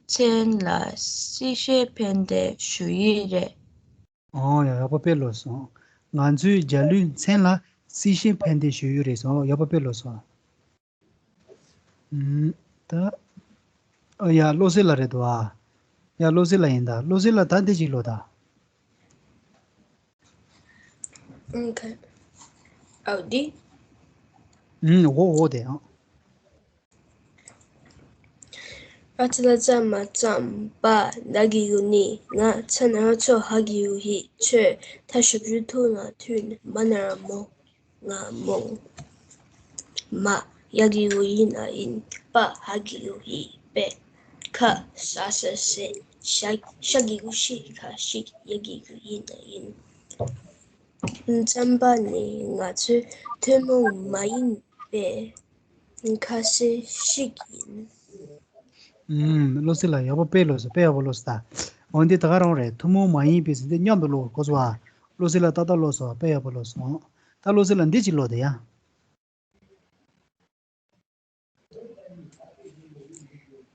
མཚན་ལ་སྲི་ཞི་ཕན་བདེ་ཞུ་ཡི་རེད། ཨོ་ཡ། ཡག་པོ་དཔེ་ཀློག་སོང་། ང་ཚོའི་རྒྱ་ལོའི་མཚན་ལ་སྲི་ཞི་ཕན་བདེ་ཞུ་ཡི་རེད་སོང་། ཡག་པོ་དཔེ་ཀློག་སོང་། ཨུམ། ད། ཨ་ཡ། བློ་གསལ་ལགས་རེད་འདུག་ཨ། ཡ། བློ་གསལ་ལགས་ཡིན་ད། བློ་གསལ་ལགས་ད་འདི་ཅིག་ཀློག་ད། ཨང་ཁ། ཨའོ་འདི། ཨུམ། འོ་འོ་དེ་ཨང་། ཨ་ཚ་ལ་ཙ་མ་ཙམ། པ་ན་གི་གུ་ནི། ང་ཚ་ན་རོ་ཚོ་འ་གི་གུ་འི། ཚོ་ཐ་ཞབས་ཀྱུ་ཐུ་ན་ཐུན། མ་ན་རོ་མོ། ང་མོང་། མ་ཡ་གི་གུ་ཡི་ན་ཡིན། པ་འ་གི་གུ་འི། པས། ཁ་ས་ས་སེ། ཞ་ཞ་གི་གུ་ཞི། ཁ་ཞིག་ཡ་གི་གུ་ཡི་ན་ཡིན། རྩམ་པ་ནི་ང་ཚོའི་ཐུན་མོང་མ་ཡིན་པའི་ ཁ་ཤས་ཤིག་ཡིན། ཨུམ། བློ་གསལ་ལགས་ཡག་པོ་དཔེ་ལོས་སོ། དཔེ་ཡག་པོ་ལོས་སོ་ད། འོ་འདི་ད་ག་རང་རེད། ཐུན་མོང་མ་ཡིན་པའི་ཟེར་འདི་མཉམ་དུ་ཀློག་གོ་སོང་བ། བློ་གསལ་ལགས་ཏག་ཏག་ལོས་སོ། དཔེ་ཡག་པོ་ལོས་སོང་། ད་བློ་གསལ་ལགས་འདི་གཅིག་ཀློག་དང་ཡ།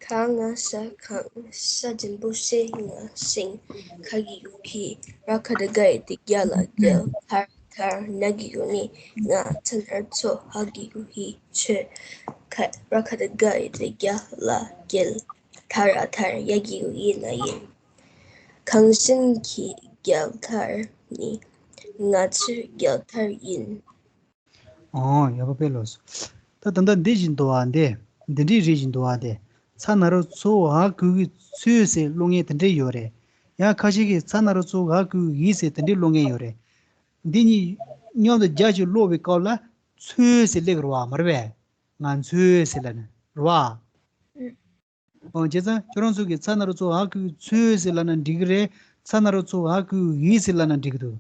ག་ང་ས་གངས། ས་འགྲེང་བུ་སེ་ང་སེང་། ག་གི་གུ་གི། ར་ག་བཏགས་རྒ་ཡ་བཏགས་རྒྱ་ལ་རྒྱལ། ད་ར་ད་ར། ན་གི་གུ་ནི་ན། ཚ་ན་རོ་ཚོ། འ་གི་གུ་འི། ཚོས། ག་ར་ག་བཏགས་རྒ་ཡ་བཏགས་རྒྱ་ལ་རྒྱལ། ད་ར་ད་ར། ཡ་གི་གུ་ཡི་ན་ཡིན། གངས་ཅན་གྱི་རྒྱལ་དར་ནི། ང་ཚོའི་རྒྱལ་དར་ཡིན། ཨོ་ཡག་པོ་དཔེ་ལོས་སོ། ད་ད་ལྟ་འདི་བཞིན་དུ་བ་འདི། འདི་འདྲའི་རིགས་བཞིན་དུ་བ་འདི། ཚ་ན་རོ་ཚོ། འ་གི་གུ་གི། ཚོས་ཟེར་ཀློག་མཁན་དེ་འདྲས་ཡོད་རེད། ཡང་ཁ་ཤས་ཀྱིས་ཚ་ན་རོ་ཚོ། འ་གི་གུ་གི། འི་ཟེར་དེ་འདྲས་ཀློག་མཁན་ཡོད་རེད། འདི་གཉིས་མཉམ་དུ་སྦྱར་ཞིག་ཀློག་པའི་སྐབས་ལ་ཚོས་ཟེར་སླེབས་ཀྱི་རེད་བ། མ་རེད་པས། ང་ཚོས་ཟེར་ལབ་ནས་རེད་བ། ཨོ་བྱས་ཙང་ཁྱོད་རང་ཚོ་གིས་ཚ་ན་རོ་ཚོ། འ་གི་གུ་ཚོས་ཟེར་ལབ་ན་འགྲིག་གི་རེད། ཚ་ན་རོ་ཚོ། འ་གི་གུ་འི་ཟེར་ལབ་ན་འགྲིག་གི་འདུག་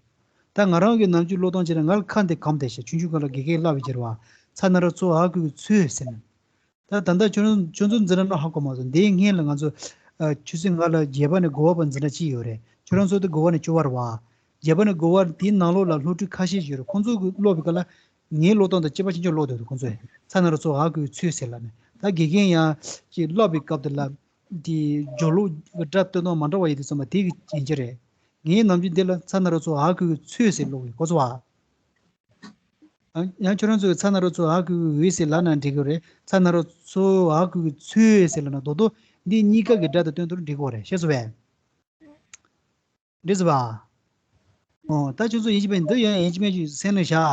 ད་ང་རང་གི་ནམ་རྒྱུན་ཀློག་སྟངས་བྱས་ན་ང་ལ་ཁ་འདི་གོམས་བསྡད་ཤག་ཆུང་ཆུང་སྒང་ལ་དགེ་རྒན་བསླབ་པའི་རྗེས་རེད་བ། ཚ་ན་རོ་ཚོ། འ་གི་གུ་ཚོས་ཟེར་ནས། ད་ད་ལྟ་ཁྱོད་རང་ཁྱོད་ཚོ་འཛིན་གྲྭ་ནང་ཧ་གོ་མ་སོང་། འདིའི་སྔོན་ལ་ང་ཚོ་ཨ་ཆུ་ཚོད་ལྔ་ལ་བརྒྱད་པ་ནས་དགུ་པ་བར་འཛིན་གྲྭ་གཅིག་ཡོད་རེད། ཁྱོད་རང་ཚོ་དེ་དགུ་པ་ནས་བཅུ་པ་རེད་བ། བརྒྱད་པ་ནས་དགུ་པ་དེའི་ནང་ལོགས་ལ་སློབ་ཕྲུག་ཁ་ཤས་ཤིག་ཡོད་རེད། ཁོང་ཚོ་གི་ཀློག་པའི་སྐབས་ལ་ངའི་ཀློག་སྟངས་དང་གཅིག་པ་གཅིག་རྐྱང་ཀློག་བསྡད་འདུག་ཁོང་ཚོས་ཚ་ན་རོ་ཚོ། འ་གི་གུ་ཚོས་ཟེར་ལབ་ནས། ད་དགེ་རྒན་ཡང་ཅིག་བསླབ་པའི་སྐབས་དེ་ལ་དེ་སྦྱོར་ཀློག་གི་སྒྲ་སྟོན་སྟངས་མ་འདྲ་བ་ཡོད་དུས་ཙམ་པ་དེ་གི་ཡིན་གྱི་རེད། ངའི་ནམ་རྒྱུན་འདི་ལ་ཚ་ན་རོ་ཚོ། འ་གི་གུ་ཚོས་ཟེར་ཀློག་གི་གོ་སོང་བ། ཡང་ཁྱོད་རང་ཚོས་ཚ་ན་རོ་ཚོ། འ་གི་གུ་འི་ཟེར་ལབ་ན་འགྲིག་གི་རེད། ཚ་ན་རོ་ཚོ། འ་གི་གུ་ཚོས་ཟེར་ལབ་ན་རྡོག་རྡོག་འདི་གཉིས་ཀ་གི་སྒྲ་དང་སྟོན་དུས་འགྲིག་གི་རེད། ཤེས་སོང་བས། འགྲིག་སོང་བ། ཨོ་ད་ཁྱོད་ཚོ་ཡིན་གཅིག་མིན་གཅིག་འདི་ཡང་ཡིན་གཅིག་མིན་གཅིག་སེམས་ནང་བཞག་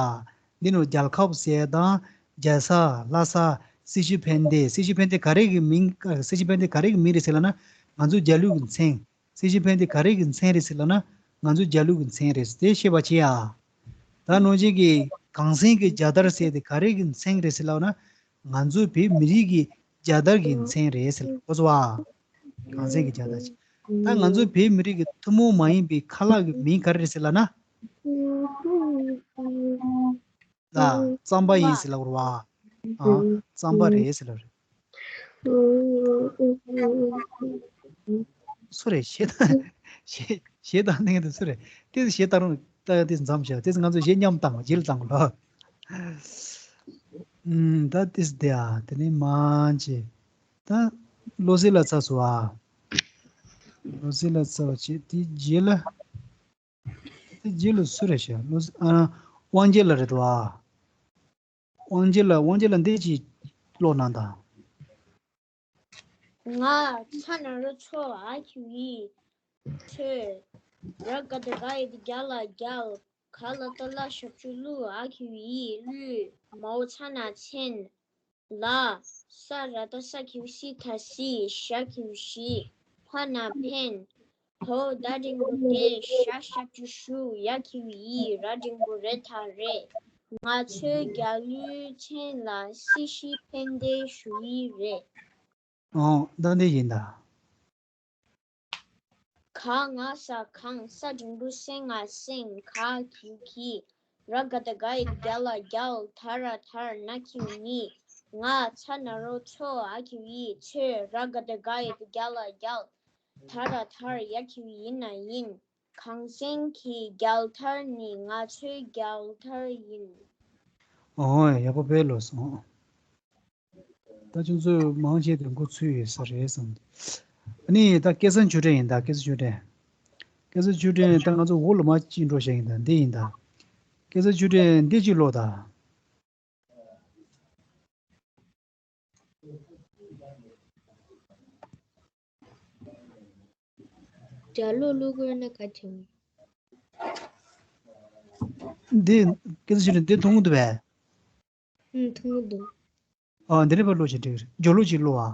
འདི་ནི་རྒྱལ་ཁབ་ཟེར་དང་། རྒྱལ་ས། ལྷ་ས། སྲི་ཞུ་ཕན་བདེ། སྲི་ཞུ་ཕན་བདེ་ག་རེ་གི་མིང་། སྲི་ཞུ་ཕན་བདེ་ག་རེ་གི་མིང་རེད་ཟེར་ལབ་ན་ང་ཚོ་རྒྱལ་གླུ་གི་མཚན། སྲི་ཞུ་ཕན་བདེ་ག་རེ་གི་མཚན་རེད་ཟེར་ལབ་ན་ང་ཚོ་རྒྱལ་གླུ་གི་མཚན་རེད། དེ་ཤེས་པ་བྱེད་ཡ། ད་ནང་བཞིན་གྱི་གངས་སེང་གི་རྒྱལ་དར་ཟེར་དེ་ག་རེ་གི་མཚན་རེད་ཟེར་ལབ་ན་ང་ཚོ་བོད་མི་རིགས་ཀྱི་རྒྱལ་དར་གྱི་མཚན་རེད་ཟེར་ལབ་གོ་སོང་བ། གངས་སེང་གི་རྒྱལ་དར་ཅིག་ད་ང་ཚོ་བོད་མི་རིགས་ཀྱི་ཐུན་མོང་མ་ཡིན་པའི་ཁ་ལག་གི་མིང་ག་རེ་རེད་ཟེར་ལབ་ན། ལ་རྩམ་པ་ཡིན་ཟེར་ལབ་རེད་བ། ཨ། རྩམ་པ་རེད་ཟེར་ལབ་རེད། སུ་རེད། ཞེ་ད། ཞེ་ཞེ་ད་ནས་དུ་སུ་རེད། དེ་ཞེ་ད་རུང་ད་དེ་འཛམ་ཞག་དེ་ང་ཚོ་ཞེ་མཉམ་བཏང་བ་རྗེས་ལ་བཏང་གོ་ལ། ཨུམ། ད་དེ་དེ་ཨ་དེ་ནས་མ་ཅི། ད་བློ་གསལ་ལ་ཚ་སོ་ཨ། བློ་གསལ་ལ་ཚ་བ་ཅི་དེ་རྗེས་ལ། དེ་རྗེས་ལ་སུ་རེད་ཤག་བློ་གསལ་ཨ། དབང་རྒྱལ་ལ་རེད་དོ་ཨ། དབང་རྒྱལ་ལ། དབང་རྒྱལ་ལ་འདི་ཅིག་ཀློག་གནང་དང་། ང་ཚ་ན་རོ་ཚོ། འ་གི་གུ་འི། ཚོས། ར་ག་བཏགས་རྒ་ཡ་བཏགས་རྒྱ་ལ་རྒྱལ། ག་ལ་བཏགས་གླ་ཞབས་ཀྱུ་གླུ། འ་གི་གུ་འི། གླུ། མའོ་ཚ་ན་མཚན། ལ། ས་ར་བཏགས་སྲ་གི་གུ་སྲི། ད་སྲིད། ཞ་གི་གུ་ཞིད། ཕ་ན་ཕན། བའོ་ད་འགྲེང་བུ་བདེ། ཞ་ཞབས་ཀྱུ་ཞུ། ཡ་གི་གུ་ཡི། ར་འགྲེང་བུ་རེ་ད་རེད། ང་ཚོའི་རྒྱལ་གླུའི་མཚན་ལ་སྲི་ཞུ་ཕན་བདེ་ཞུ་ཡི་རེད། ཨོ། ད་འདི་ཡིན་ད། ག་ང་ས་གངས། ས་འགྲེང་བུ་སེ་ང་སེང་། ག་གི་གུ་གི། ར་ག་བཏགས་རྒ་ཡ་བཏགས་རྒྱ་ལ་རྒྱལ། ད་ར་དར། ན་གི་གུ་ནི། ང་ཚ་ན་རོ་ཚོ། འ་གི་གུ་འི། ཚོས། ར་ག་བཏགས་རྒ་ཡ་བཏགས་རྒྱ་ལ་རྒྱལ། ད་ར་དར། ཡ་གི་གུ་ཡི་ན་ཡིན། གངས་ཅན་གྱི་རྒྱལ་དར་ནི་ང་ཚོའི་རྒྱལ་དར་ཡིན། ཨོ་ཡག་པོ་དཔེ་ལོས་སོང་། ད་ཁྱོད་ཚོས་མང་ཆེ་དེ་འགོ་ཚུགས་ཡོད་ས་རེད་བསམ་གྱི། ཨ་ནི་ད་སྐལ་བཟང་ཆོས་སྒྲོན་ཡིན་ད། སྐལ་བཟང་ཆོས་སྒྲོན། སྐལ་བཟང་ཆོས་སྒྲོན་ད་ང་ཚོ་འོག་ལ་མར་ཅིག་འགྲོ་བཞག་ཡིན་ད། འདི་ཡིན་ད། སྐལ་བཟང་ཆོས་སྒྲོན་འདི་ཅིག་ཀློག་ད། རྒྱ་ལོ་ཀློག་དགོས་ན་ག་བྱུང་། འདི་སྐད་ཆ་ཞིག་རེད། འདི་མཐོང་གི་འདུག་པས། ཨང་། མཐོང་གི་འདུག་ཨ། འདི་རེད་པ། ཀློག་བྱེད་འགྲིག་རེད། སྦྱོར་ཀློག་ཅིག་ཀློག་ཨ།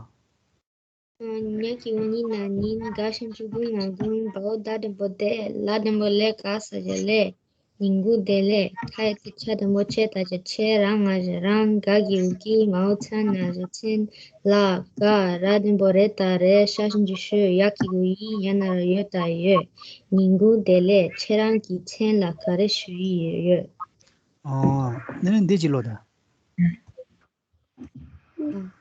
ཨ། ཉ་གི་གུ་ཉི་ན་ཉིན། ག་ཞབས་ཀྱུ་གུ་ང་གུང་། བའོ་ད་འགྲེང་བུ་བདེ། ལ་འགྲེང་བུ་ལེ། ག་ས་ཞབས་ཀྱུ་ལེ། ཉིན་གུང་བདེ་ལེགས། ཁ་ཡ་ཚིག་ཆ་འགྲེང་བུ་ཆེ་ད་ཆ་ཆེ། ར་ང་ཞབས་རང་། ག་གི་གུ་གི། མའོ་ཚ་ན་ཞབས་ཆེན། ལ། ག། ར་འགྲེང་བུ་རེ་ད་རེད། ཤ་ཞབས་ཀྱུ་ཤོ། ཡ་གི་གུ་ཡི། ཡ་ན་རོ་ཡོ་ད་ཡོད། ཉིན་གུང་བདེ་ལེགས། ཁྱེད་རང་གི་མཚན་ལ་ག་རེ་ཞུ་ཡི་ཡོད། ཨོ། ནི་ནི་འདི་ཅིག་ཀློག་ད། གང་།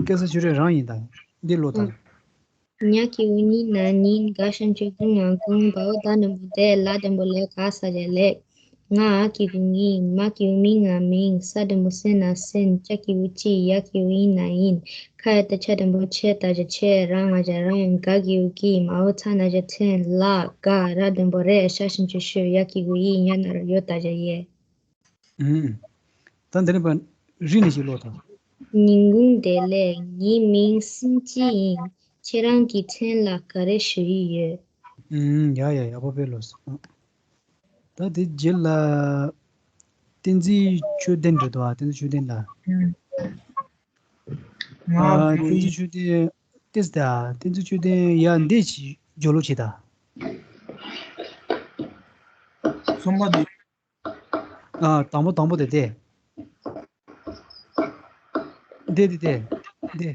སྐད་ཆ་ཆུ་རེ་རང་ཡིན་ད། འདི་ལོ་དང་། ཉ་གི་གུ་ཉི་ན་ཉིན། ག་ཞབས་ཀྱུ་གུ་ང་གུང་། བ་འོག་ད་འགྲེང་བུ་བདེ། ལ་འགྲེང་བུ་ལེ། ག་ས་བརྒྱད་ལེགས། ང་འ་གི་གུ་ངི། མ་གི་གུ་མི་ང་མིང་། ས་འགྲེང་བུ་སེ་ན་སེན། ཅ་གི་གུ་ཅི། ཡ་གི་གུ་ཡི་ན་ཡིན། ཁ་ཡ་བཏགས་ཁྱ་འགྲེང་བུ་ཁྱེ། ད་བཞག་ཆེ། ར་ང་བཞག་རང་། ག་གི་གུ་གི། མ་འོག་ཚ་ན་བཞག་ཚན། ལ། ག། ར་འགྲེང་བུ་རེ། ཤ་ཞབས་ཀྱུ་ཤུ། ཡ་གི་གུ་ཡི། ཉ་ན་རོ་ཡོ། ད་བཞག་ཡེ། ཨུམ། ད་འདི་ནས་པ་རི་ནས་ཞིག་ཀློག་དང་། ཉིན་གུང་བདེ་ལེགས། ངའི་མིང་སིན་ཅི་ཡིན། ཁྱེད་རང་གི་མཚན་ལ་ག་རེ་ཞུ་ཡི་ཡོད། ཨུམ། ཡ་ཡ། ཡག་པོ་དཔེ་ཀློག་སོང་། ད་དེ་རྗེས་ལ་བསྟན་འཛིན་ཆོས་ལྡན་རེད་དོ། བསྟན་འཛིན་ཆོས་ལྡན་ལ། ཨུམ། ང་ཨ། བསྟན་འཛིན་ཆོས་ལྡན། ཏེས་ད། བསྟན་འཛིན་ཆོས་ལྡན་ཡ་འདི་ཞིག་སྦྱོར་ཀློག་བྱེད་ད། གསུམ་པ་འདི། ཨ། དང་པོ་དང་པོ་དེ་དེ། འདི་འདི་དེ། འདི།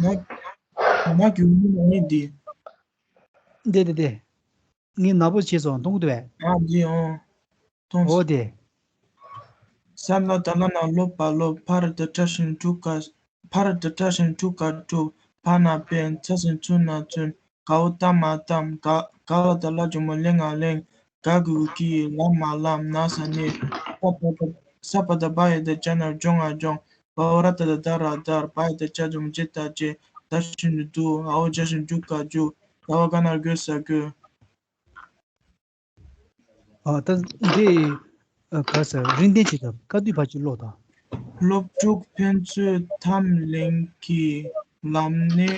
ང་ང་གི་མིང་ནི་འདི། འདི་འདི་དེ། ངས་ནག་པོ་བྱས་སོང་། མཐོང་གི་འདུག་གས། ཨ་འདི་ཨང་། མཐོང་། འོ་དེ། ས་ལ་ད་ལ་ན་ལོ་པ་ལོ། ཕ་ར་བཏགས་ཕྲ་ཞབས་ཀྱུ་ཕྲུ་ག་ཕ་ར་བཏགས་ཕྲ་ཞབས་ཀྱུ་ཕྲུ་ག་ཕྲུག་ཕ་ན་པན། ཚ་ཞབས་ཀྱུ་ཚུ་ན་ཚུན། ག་འོག་ཏ་མ་གཏམ། ག་ག་ལ་བཏགས་གླ་འགྲེང་བུ་གླེ་ང་གླེང་། ག་གི་གུ་གི། ལ་མ་ལམ། ན་ས་ནས། ས་པ་བཏགས་ས་པ་བཏགས་སྦ་ཡ་བཏགས་སྦྱ་ན་སྦྱོང་ང་སྦྱོང་། བ་འོག་ར་བཏགས་སྦ་རྡ་ར་བདར། བ་ཡ་བཏགས་བྱ་འགྲེང་བུ་བྱེ་ད་བྱེད། ད་ཞབས་ཀྱུ་འདུ། འ་འོག་འཇའ་ཞབས་ཀྱུ་འཇུ་འཇུག་ད་འོག་ག་ན་རོ་གོ་ས་གོས། ཨ། ད་འདི་ཨ་ག་ས་རིང་བསྟན་བྱེད་སྟངས་བཀའ་བསྡུས་ཕར་ཅིག་ཀློག་དང་། སློབ་ཕྲུག་ཕན་ཚུན་ཐབས་ལེན་གྱིས་ལམ་ནས་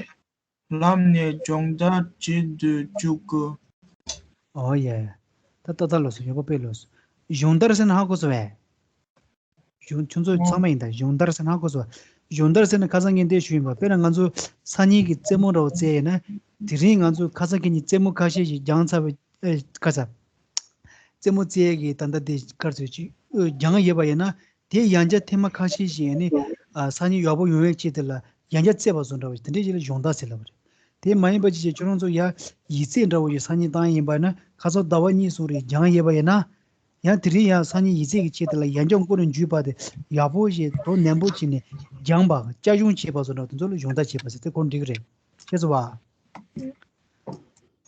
ལམ་ནས་སྦྱོང་བརྡར་བྱེད་དུ་འཇུག་གོ། ཨོ་ཡ། ད་ཏག་ཏག་ལོས་སོ། ཡག་པོ་དཔེ་ལོས་སོ། སྦྱོང་བརྡར་ཟེར་ན་ཧ་གོ་སོང་བས། གཞུང་ཁྱོད་ཚོ་ཚང་མ་ཡིན་ད། སྦྱོང་བརྡར་ཟེར་ན་ཧ་གོ་སོང་། སྦྱོང་བརྡར་ཟེར་ན་ཁ་སང་ངས་འདི་ཞུས་ཡིན་པ། དཔེར་ན་ང་ཚོ་སང་ཉིན་གྱི་རྩེད་མོ་འདྲ་བོ་རྩེ་ཡིན་ན། དེ་རིང་ང་ཚོ་ཁ་སང་ཁ་ཉིན་རྩེད་མོ་ཁ་ཤས་ཤིག་སྦྱངས་ཚར་བ། ཨེ། ཁ་ས། རྩེད་མོ་རྩེ་ཡས་ཀྱི་ད་ལྟ་དེ་གར་ཚོད་ཅིག་སྦྱངས་ཡོད་པ་ཡིན་ན། དེ་ཡང་བསྐྱར་ཐེངས་མ་ཁ་ཤས་ཤིག་ཡིན་ནི། ཨ། སང་ཉིན་ཡག་པོ་ཡོང་ཡས་ཆེད་དེ་ལ་ཡང་བསྐྱར་རྩེ་བ་བཟོ་འདྲ་བ་ཞིག་དེ་འདྲས་ཞིག་ལ་སྦྱོང་བརྡར་ཟེར་ལབ་པ་རེད། དེ་མ་ཡིན་པ་ཅིག་བྱས་ཁྱོད་རང་ཚོ་ཡ་ཡིག་ཚད་འདྲ་བོ་ཞིག་སང་ཉིན་བཏང་ཡིན་པ་ན། ཁ་སང་ཟླ་བ་གཉིས་གསུམ་རིང་སྦྱངས་ཡོད་པ་ཡིན་ན། ཡང་དེ་རིང་ཡང་སང་ཉིན་ཡིག་ཚད་ཀྱི་ཆེད་དུ་ལ་ཡང་བསྐྱར་མགོ་ནས་མཇུག་བར་དུ་ཡག་པོ་ཞིག་དོ་ནན་པོ་བྱས་ནས་སྦྱངས་པ། བསྐྱར་སྦྱོང་བྱས་པ་སོགས་འདྲ་དེ་ཚོ་ལ་སྦྱོང་བརྡར་བྱས་པ་ཟེར་ཏེ་གོ་འགྲིག་གི་རེད། ཤེས་སོང་བ།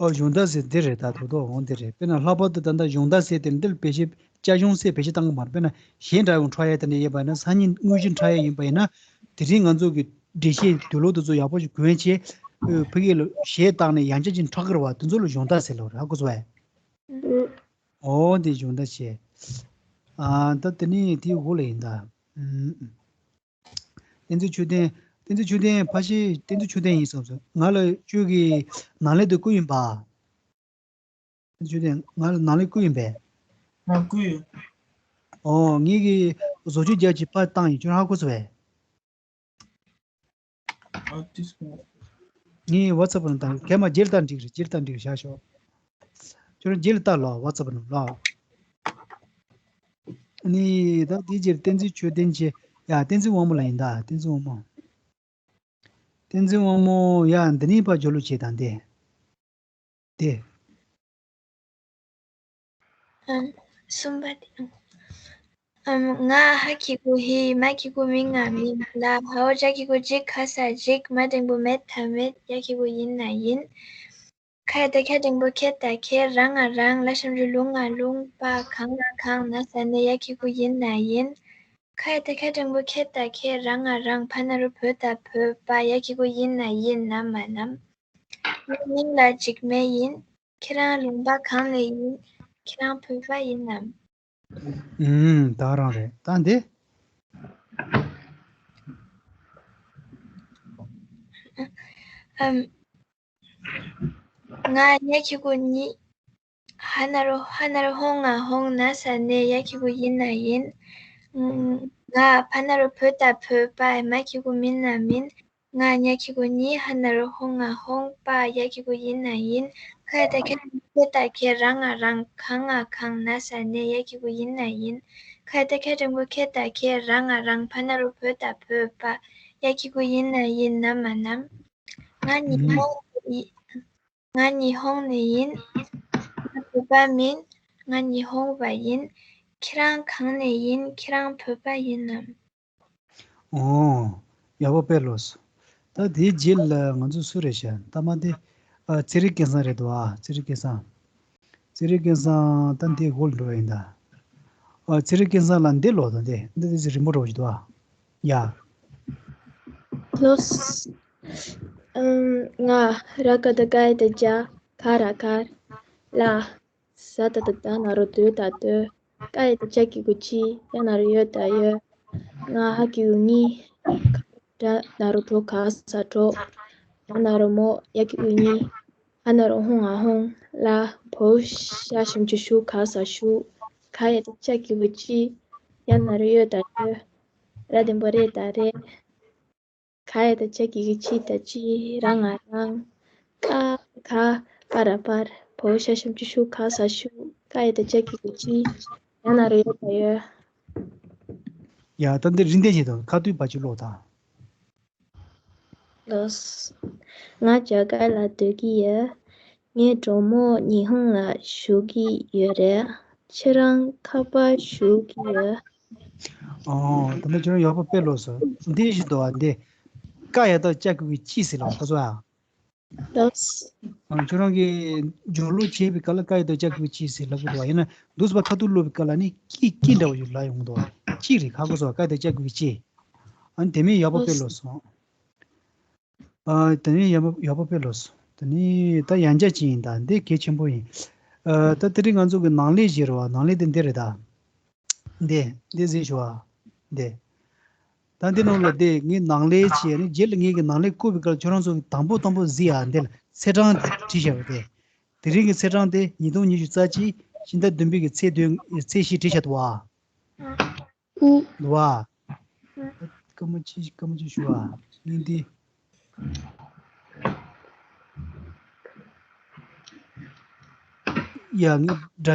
ཨོ། སྦྱོང་བརྡར་ཟེར་འདི་རེད། ད་དོ་དོ་འོང་འདི་རེད། དཔེར་ན་ལྷག་པར་དུ་ད་ལྟ་སྦྱོང་བརྡར་ཟེར་དེ་འདིར་བེད་སྤྱོད། བསྐྱར་སྦྱོང་ཟེར་བེད་སྤྱོད་བཏང་གི་མ་རེད། དཔེར་ན་གཞས་འདྲ་ཡོང་འཁྲབ་ཡ་དེ་འདྲ་ཡོད་པ་ན། སང་ཉིན་དངོས་གཞི་འཁྲབ་ཡ་ཡིན་པ་ཡིན་ན། དེ་རིང་ང་ཚོ་གི་འགྲེལ་བཤད་འདོད་བློ་དེ་ཚོ་ཡག་པོ་ཞིག་གོན་བྱས། ཨོ། ཕ་གི་ལ་གཞས་བཏང་ནས་ཡང་བསྐྱར་ཅིག་འཁྲབ་ཀྱི་རེད་བ། དེ་ཚོ་ལ་སྦྱོང་བརྡར་ཟེར་ལབ་རེད། ཧ་གོ་སོང་བས། ཨོ་འདི་སྦྱོང་བརྡར་བྱས། ཨ། ད་དེ་ནས་དེའི་འོག་ལ་ཡིན་ད། ཨུམ། བསྟན་འཛིན་ཆོས་ལྡན། བསྟན་འཛིན་ཆོས་ལྡན་ཕ་ཤི། བསྟན་འཛིན་ཆོས་ལྡན་ཡིན་བསམ་སོང་། ང་ལ་ཁྱོད་ཀྱི་ནང་ལས་དེ་བསྐུར་ཡིན་པ། བསྟན་འཛིན་ཆོས་ལྡན་ང་ལ་ནང་ལས་བསྐུར་ཡིན་པས། ང་བསྐུར་ཡོད། ཨོ། ངེད་ཀྱི་བཟོ་བཅོས་རྒྱག་ཅིག་ཕར་བཏང་ཡིན། ཁྱོད་རང་ཧ་གོ་སོང་བས། ཨ་ཏིས་ཀོ། ངས་ཝ་ཚབ་ནང་བཏང་། གས་མ་རྗེས་ལ་བཏང་འགྲིག་རེད། རྗེས་ལ་བཏང་འགྲིག་རེད། བཞག་ཤོག་ཁྱོད་རང་རྗེས་ལ་བལྟ་ལོ། ཝ་ཚབ་ནང་ལོ། ནི་ད་དེ་རྗེས་བསྟན་འཛིན་ཆོས་ལྡན་གྱི། ཡ། བསྟན་འཛིན་དབང་མོ་ལ་ཡིན་ད། བསྟན་འཛིན་དབང་མོ། བསྟན་འཛིན་དབང་མོ། ཡ། འདི་ནས་ཕར་སྦྱོར་ཀློག་བྱེད་དང་། དེ། དེ། ཨམ། གསུམ་པ་དེ། ཨམ། ང་ཧ་གི་གུ་ཧི། མ་གི་གུ་མི་ང་མིང་། ལ། འ་འོག་ཇ་གི་གུ་ཇི། ག་ས་གཞིག་མ་འགྲེང་བུ་མེ་ད་མེད། ཡ་གི་གུ་ཡི་ན་ཡིན། ཁ་ཡ་བཏགས་ཁྱ་འགྲེང་བུ་ཁེ་ད་ཁེར། ར་ང་རང་། ལ་ཞབས་ཀྱུ་ལུ་ང་ལུང་། པ་ག་ང་གང་། ན་ས་ནས། ཡ་གི་གུ་ཡི་ན་ཡིན། ཁ་ཡ་བཏགས་ཁྱ་འགྲེང་བུ་ཁེ་ད་ཁེ། ར་ང་རང་། ཕ་ན་རོ་བོ་ད་བོད། པ། ཡ་གི་གུ་ཡི་ན་ཡིན། ན་མ་ནམ། ངའི་མིང་ལ་འཇིགས་མེད་ཡིན། ཁྱེད་རང་ལུང་པ་གང་ནས་ཡིན། ཁྱེད་རང་བོད་པ་ཡིན་ནམ། ཨུམ། ད་རང་རེད། ད་འདི། ཨམ། ང་ཉ་གི་གུ་ཉི། ཧ་ན་རོ། ཧ་ན་རོ་ཧོ་ང་ཧོང་། ན་ས་ནས། ཡ་གི་གུ་ཡི་ན་ཡིན། ང་། ཕ་ན་རོ་བོ་ད་བོད། པ། མ་གི་གུ་མི་ན་མིན། ང་ཉ་གི་གུ་ཉི། ཧ་ན་རོ་ཧོ་ང་ཧོང་། པ། ཡ་གི་གུ་ཡི་ན་ཡིན། ཁ་ཡ་བཏགས་ཁྱ་འགྲེང་བུ་ཁེ་ད་ཁེ། ར་ང་རང་། ག་ང་གང་། ན་ས་ནས། ཡ་གི་གུ་ཡི་ན་ཡིན། ཁ་ཡ་བཏགས་ཁྱ་འགྲེང་བུ་ཁེ་ད་ཁེ། ར་ང་རང་། ཕ་ན་རོ་བོ་ད་བོད། པ། ཡ་གི་གུ་ཡི་ན་ཡིན། ན་མ་ནམ། ང་ཉི་ཧོང་ནས་ཡིན། ང་ཉི་ཧོང་ནས་ཡིན། ང་བོད་པ་མིན། ང་ཉི་ཧོང་བ་ཡིན། ཁྱེད་རང་གང་ནས་ཡིན། ཁྱེད་རང་བོད་པ་ཡིན་ནམ། ཨོ། ཡག་པོ་དཔེ་ལོས། ད་དེའི་རྗེས་ལ་ང་ཚོ་སུ་རེད་ཤག་ད་མ་དེ། ཨ། ཚེ་རིང་སྐལ་བཟང་རེད་འདུག་ཨ། ཚེ་རིང་སྐལ་བཟང་། ཚེ་རིང་སྐལ་བཟང་ད་འདི་འགོ་ལ་འགྲོ་བ་ཡིན་ད། ཨ། ཚེ་རིང་སྐལ་བཟང་ལ་འདི་ལོ་ད་འདི་འདི་འདི་རིང་པོ་འགྲོ་བཞིན་འདུག་ཨ། ཡ། ལོས། ཨམ། ང་ར་ཀ་བཏགས་རྐ་ཡ་བཏགས་རྐྱ། ཁ་ར་དཀར། ལ། ཟ་ད་བཏགས་སྡ་ན་རོ་སྡོ་ད་སྡོད། ཀ་ཡ་བཏགས་ཀྱ་གི་གུ་ཀྱི། ཡ་ན་རོ་ཡོ་ད་ཡོད། ང་ཧ་གི་གུ་ངི། ག་ན་རོ་གྲོ་ག་ས་གྲོགས། མ་ན་རོ་མོ། ཡ་གི་གུ་ཡི། ཧ་ན་རོ་ཧོ་ང་ཧོང་། ལ། བོ་ཤ་ཞབས་ཀྱུ་ཤུ་ག་ས་ཤུགས། ཁ་ཡ་བཏགས་ཁྱ་གི་གུ་ཁྱི། ཡ་ན་རོ་ཡོ་ད་ཡོད། ར་ལྡེམ་པོ་རེ་ད་རེད། ག་ཡ་བཏགས་གྱ་གི་གུ་གྱི་ད་གྱིས། ར་ང་རང་། ཀ། ག། ཀ་ར་དཀར། བོ་ཤ་ཞབས་ཀྱུ་ཤུ་ག་ས་ཤུགས། ཀ་ཡ་བཏགས་ཀྱ་གི་གུ་ཀྱི། ཡ་ན་རོ་ཡོ་ད་ཡོད། ཡ། ད་འདི་རིན་ལྡན་ཞིག་དང་ཁ་ཐུག་པ་ཅིག་ཀློག་དང་། ལོས། ང་རྒྱ་གར་ལ་སྡོད་ཀྱི་ཡོད། ངའི་གྲོགས་མོ་ཉི་ཧོང་ལ་བཞུགས་ཀྱི་ཡོད་རེད། ཁྱེད་རང་ཁ་པར་ཞུ་གི་ཡོད། ཨོ། ད་ནི་ཁྱོད་རང་ཡག་པོ་དཔེ་ལོས་སོང་། འདི་ཞིག་འདུག་ཨ། འདི། ཀ་ཡ་བཏགས་ཀྱ་གི་གུ་ཀྱི་ཟེར་ལབ་ཁོ་ཚོ་ཨ། ལོས། ཨ། ཁྱོད་རང་གིས་སྦྱོར་ཀློག་བྱེད་པའི་སྐབས་ལ་ཀ་ཡ་བཏགས་ཀྱ་གི་གུ་ཀྱི་ཟེར་ལབ་གི་འདུག་ཨ། ཡིན་ན་འདུག་སེ་ཕར་ཁ་ཐུག་ཀློག་པའི་སྐབས་ལ་ནི་ཀྱི་ཀྱི་འདྲ་བོ་ཞིག་ལབ་ཡོང་གི་འདུག་ཨ། ཀྱི་རེད་ཁ་ཁོ་ཚོ་ཀ་ཡ་བཏགས་ཀྱ་གི་གུ་ཀྱི། ཨ། དེ་མིན་ཡག་པོ་དཔེ་ལོས་སོང་། ཨ། དེ་ནས་ཡག་པོ་ཡག་པོ་དཔེ་ལོས་སོང་། དེ་ནས་ད་ཡང་བསྐྱར་ཅིག་ཡིན་ད། འདི་གལ་ཆེན་པོ་ཡིན། ཨ། ད་དེ་རིང་ང་ཚོ་གི་ནང་ལས་བཞི་རེད་བ། ནང་ལས་དེ་འདི་རེད་ད། འདི་འདི་གཟིགས་ཤོག་ཨ། འདི། ད་འདི་ནང་ལ་འདི་ངས་ནང་ལས་བྱས་ནས་རྗེས་ལ་ངས་ཀྱི་ནང་ལས་བསྐུར་བའི་སྐབས་ཁྱོད་རང་ཚོ་གི་དང་པོ་དང་པོ་གཟིགས་ཨ། འདི་ལ་ཚེས་གྲངས་བྲིས་བཞག་པ་དེ། དེ་རིང་གི་ཚེས་གྲངས་དེ་ཉིས་སྟོང་ཉི་ཤུ་རྩ་གཅིག་ཕྱི་ཟླ་བདུན་པའི་གི་ཚེས་བདུན། ཚེས་བཞི་བྲིས་བཞག་འདུག་བ། ཨུ། འདུག་བ། སྐར་མ་གཅིག་སྐར་མ་གཅིག་ཞུ་བ། ཡིན་ཏེ། ཡ། ངས་འདྲ།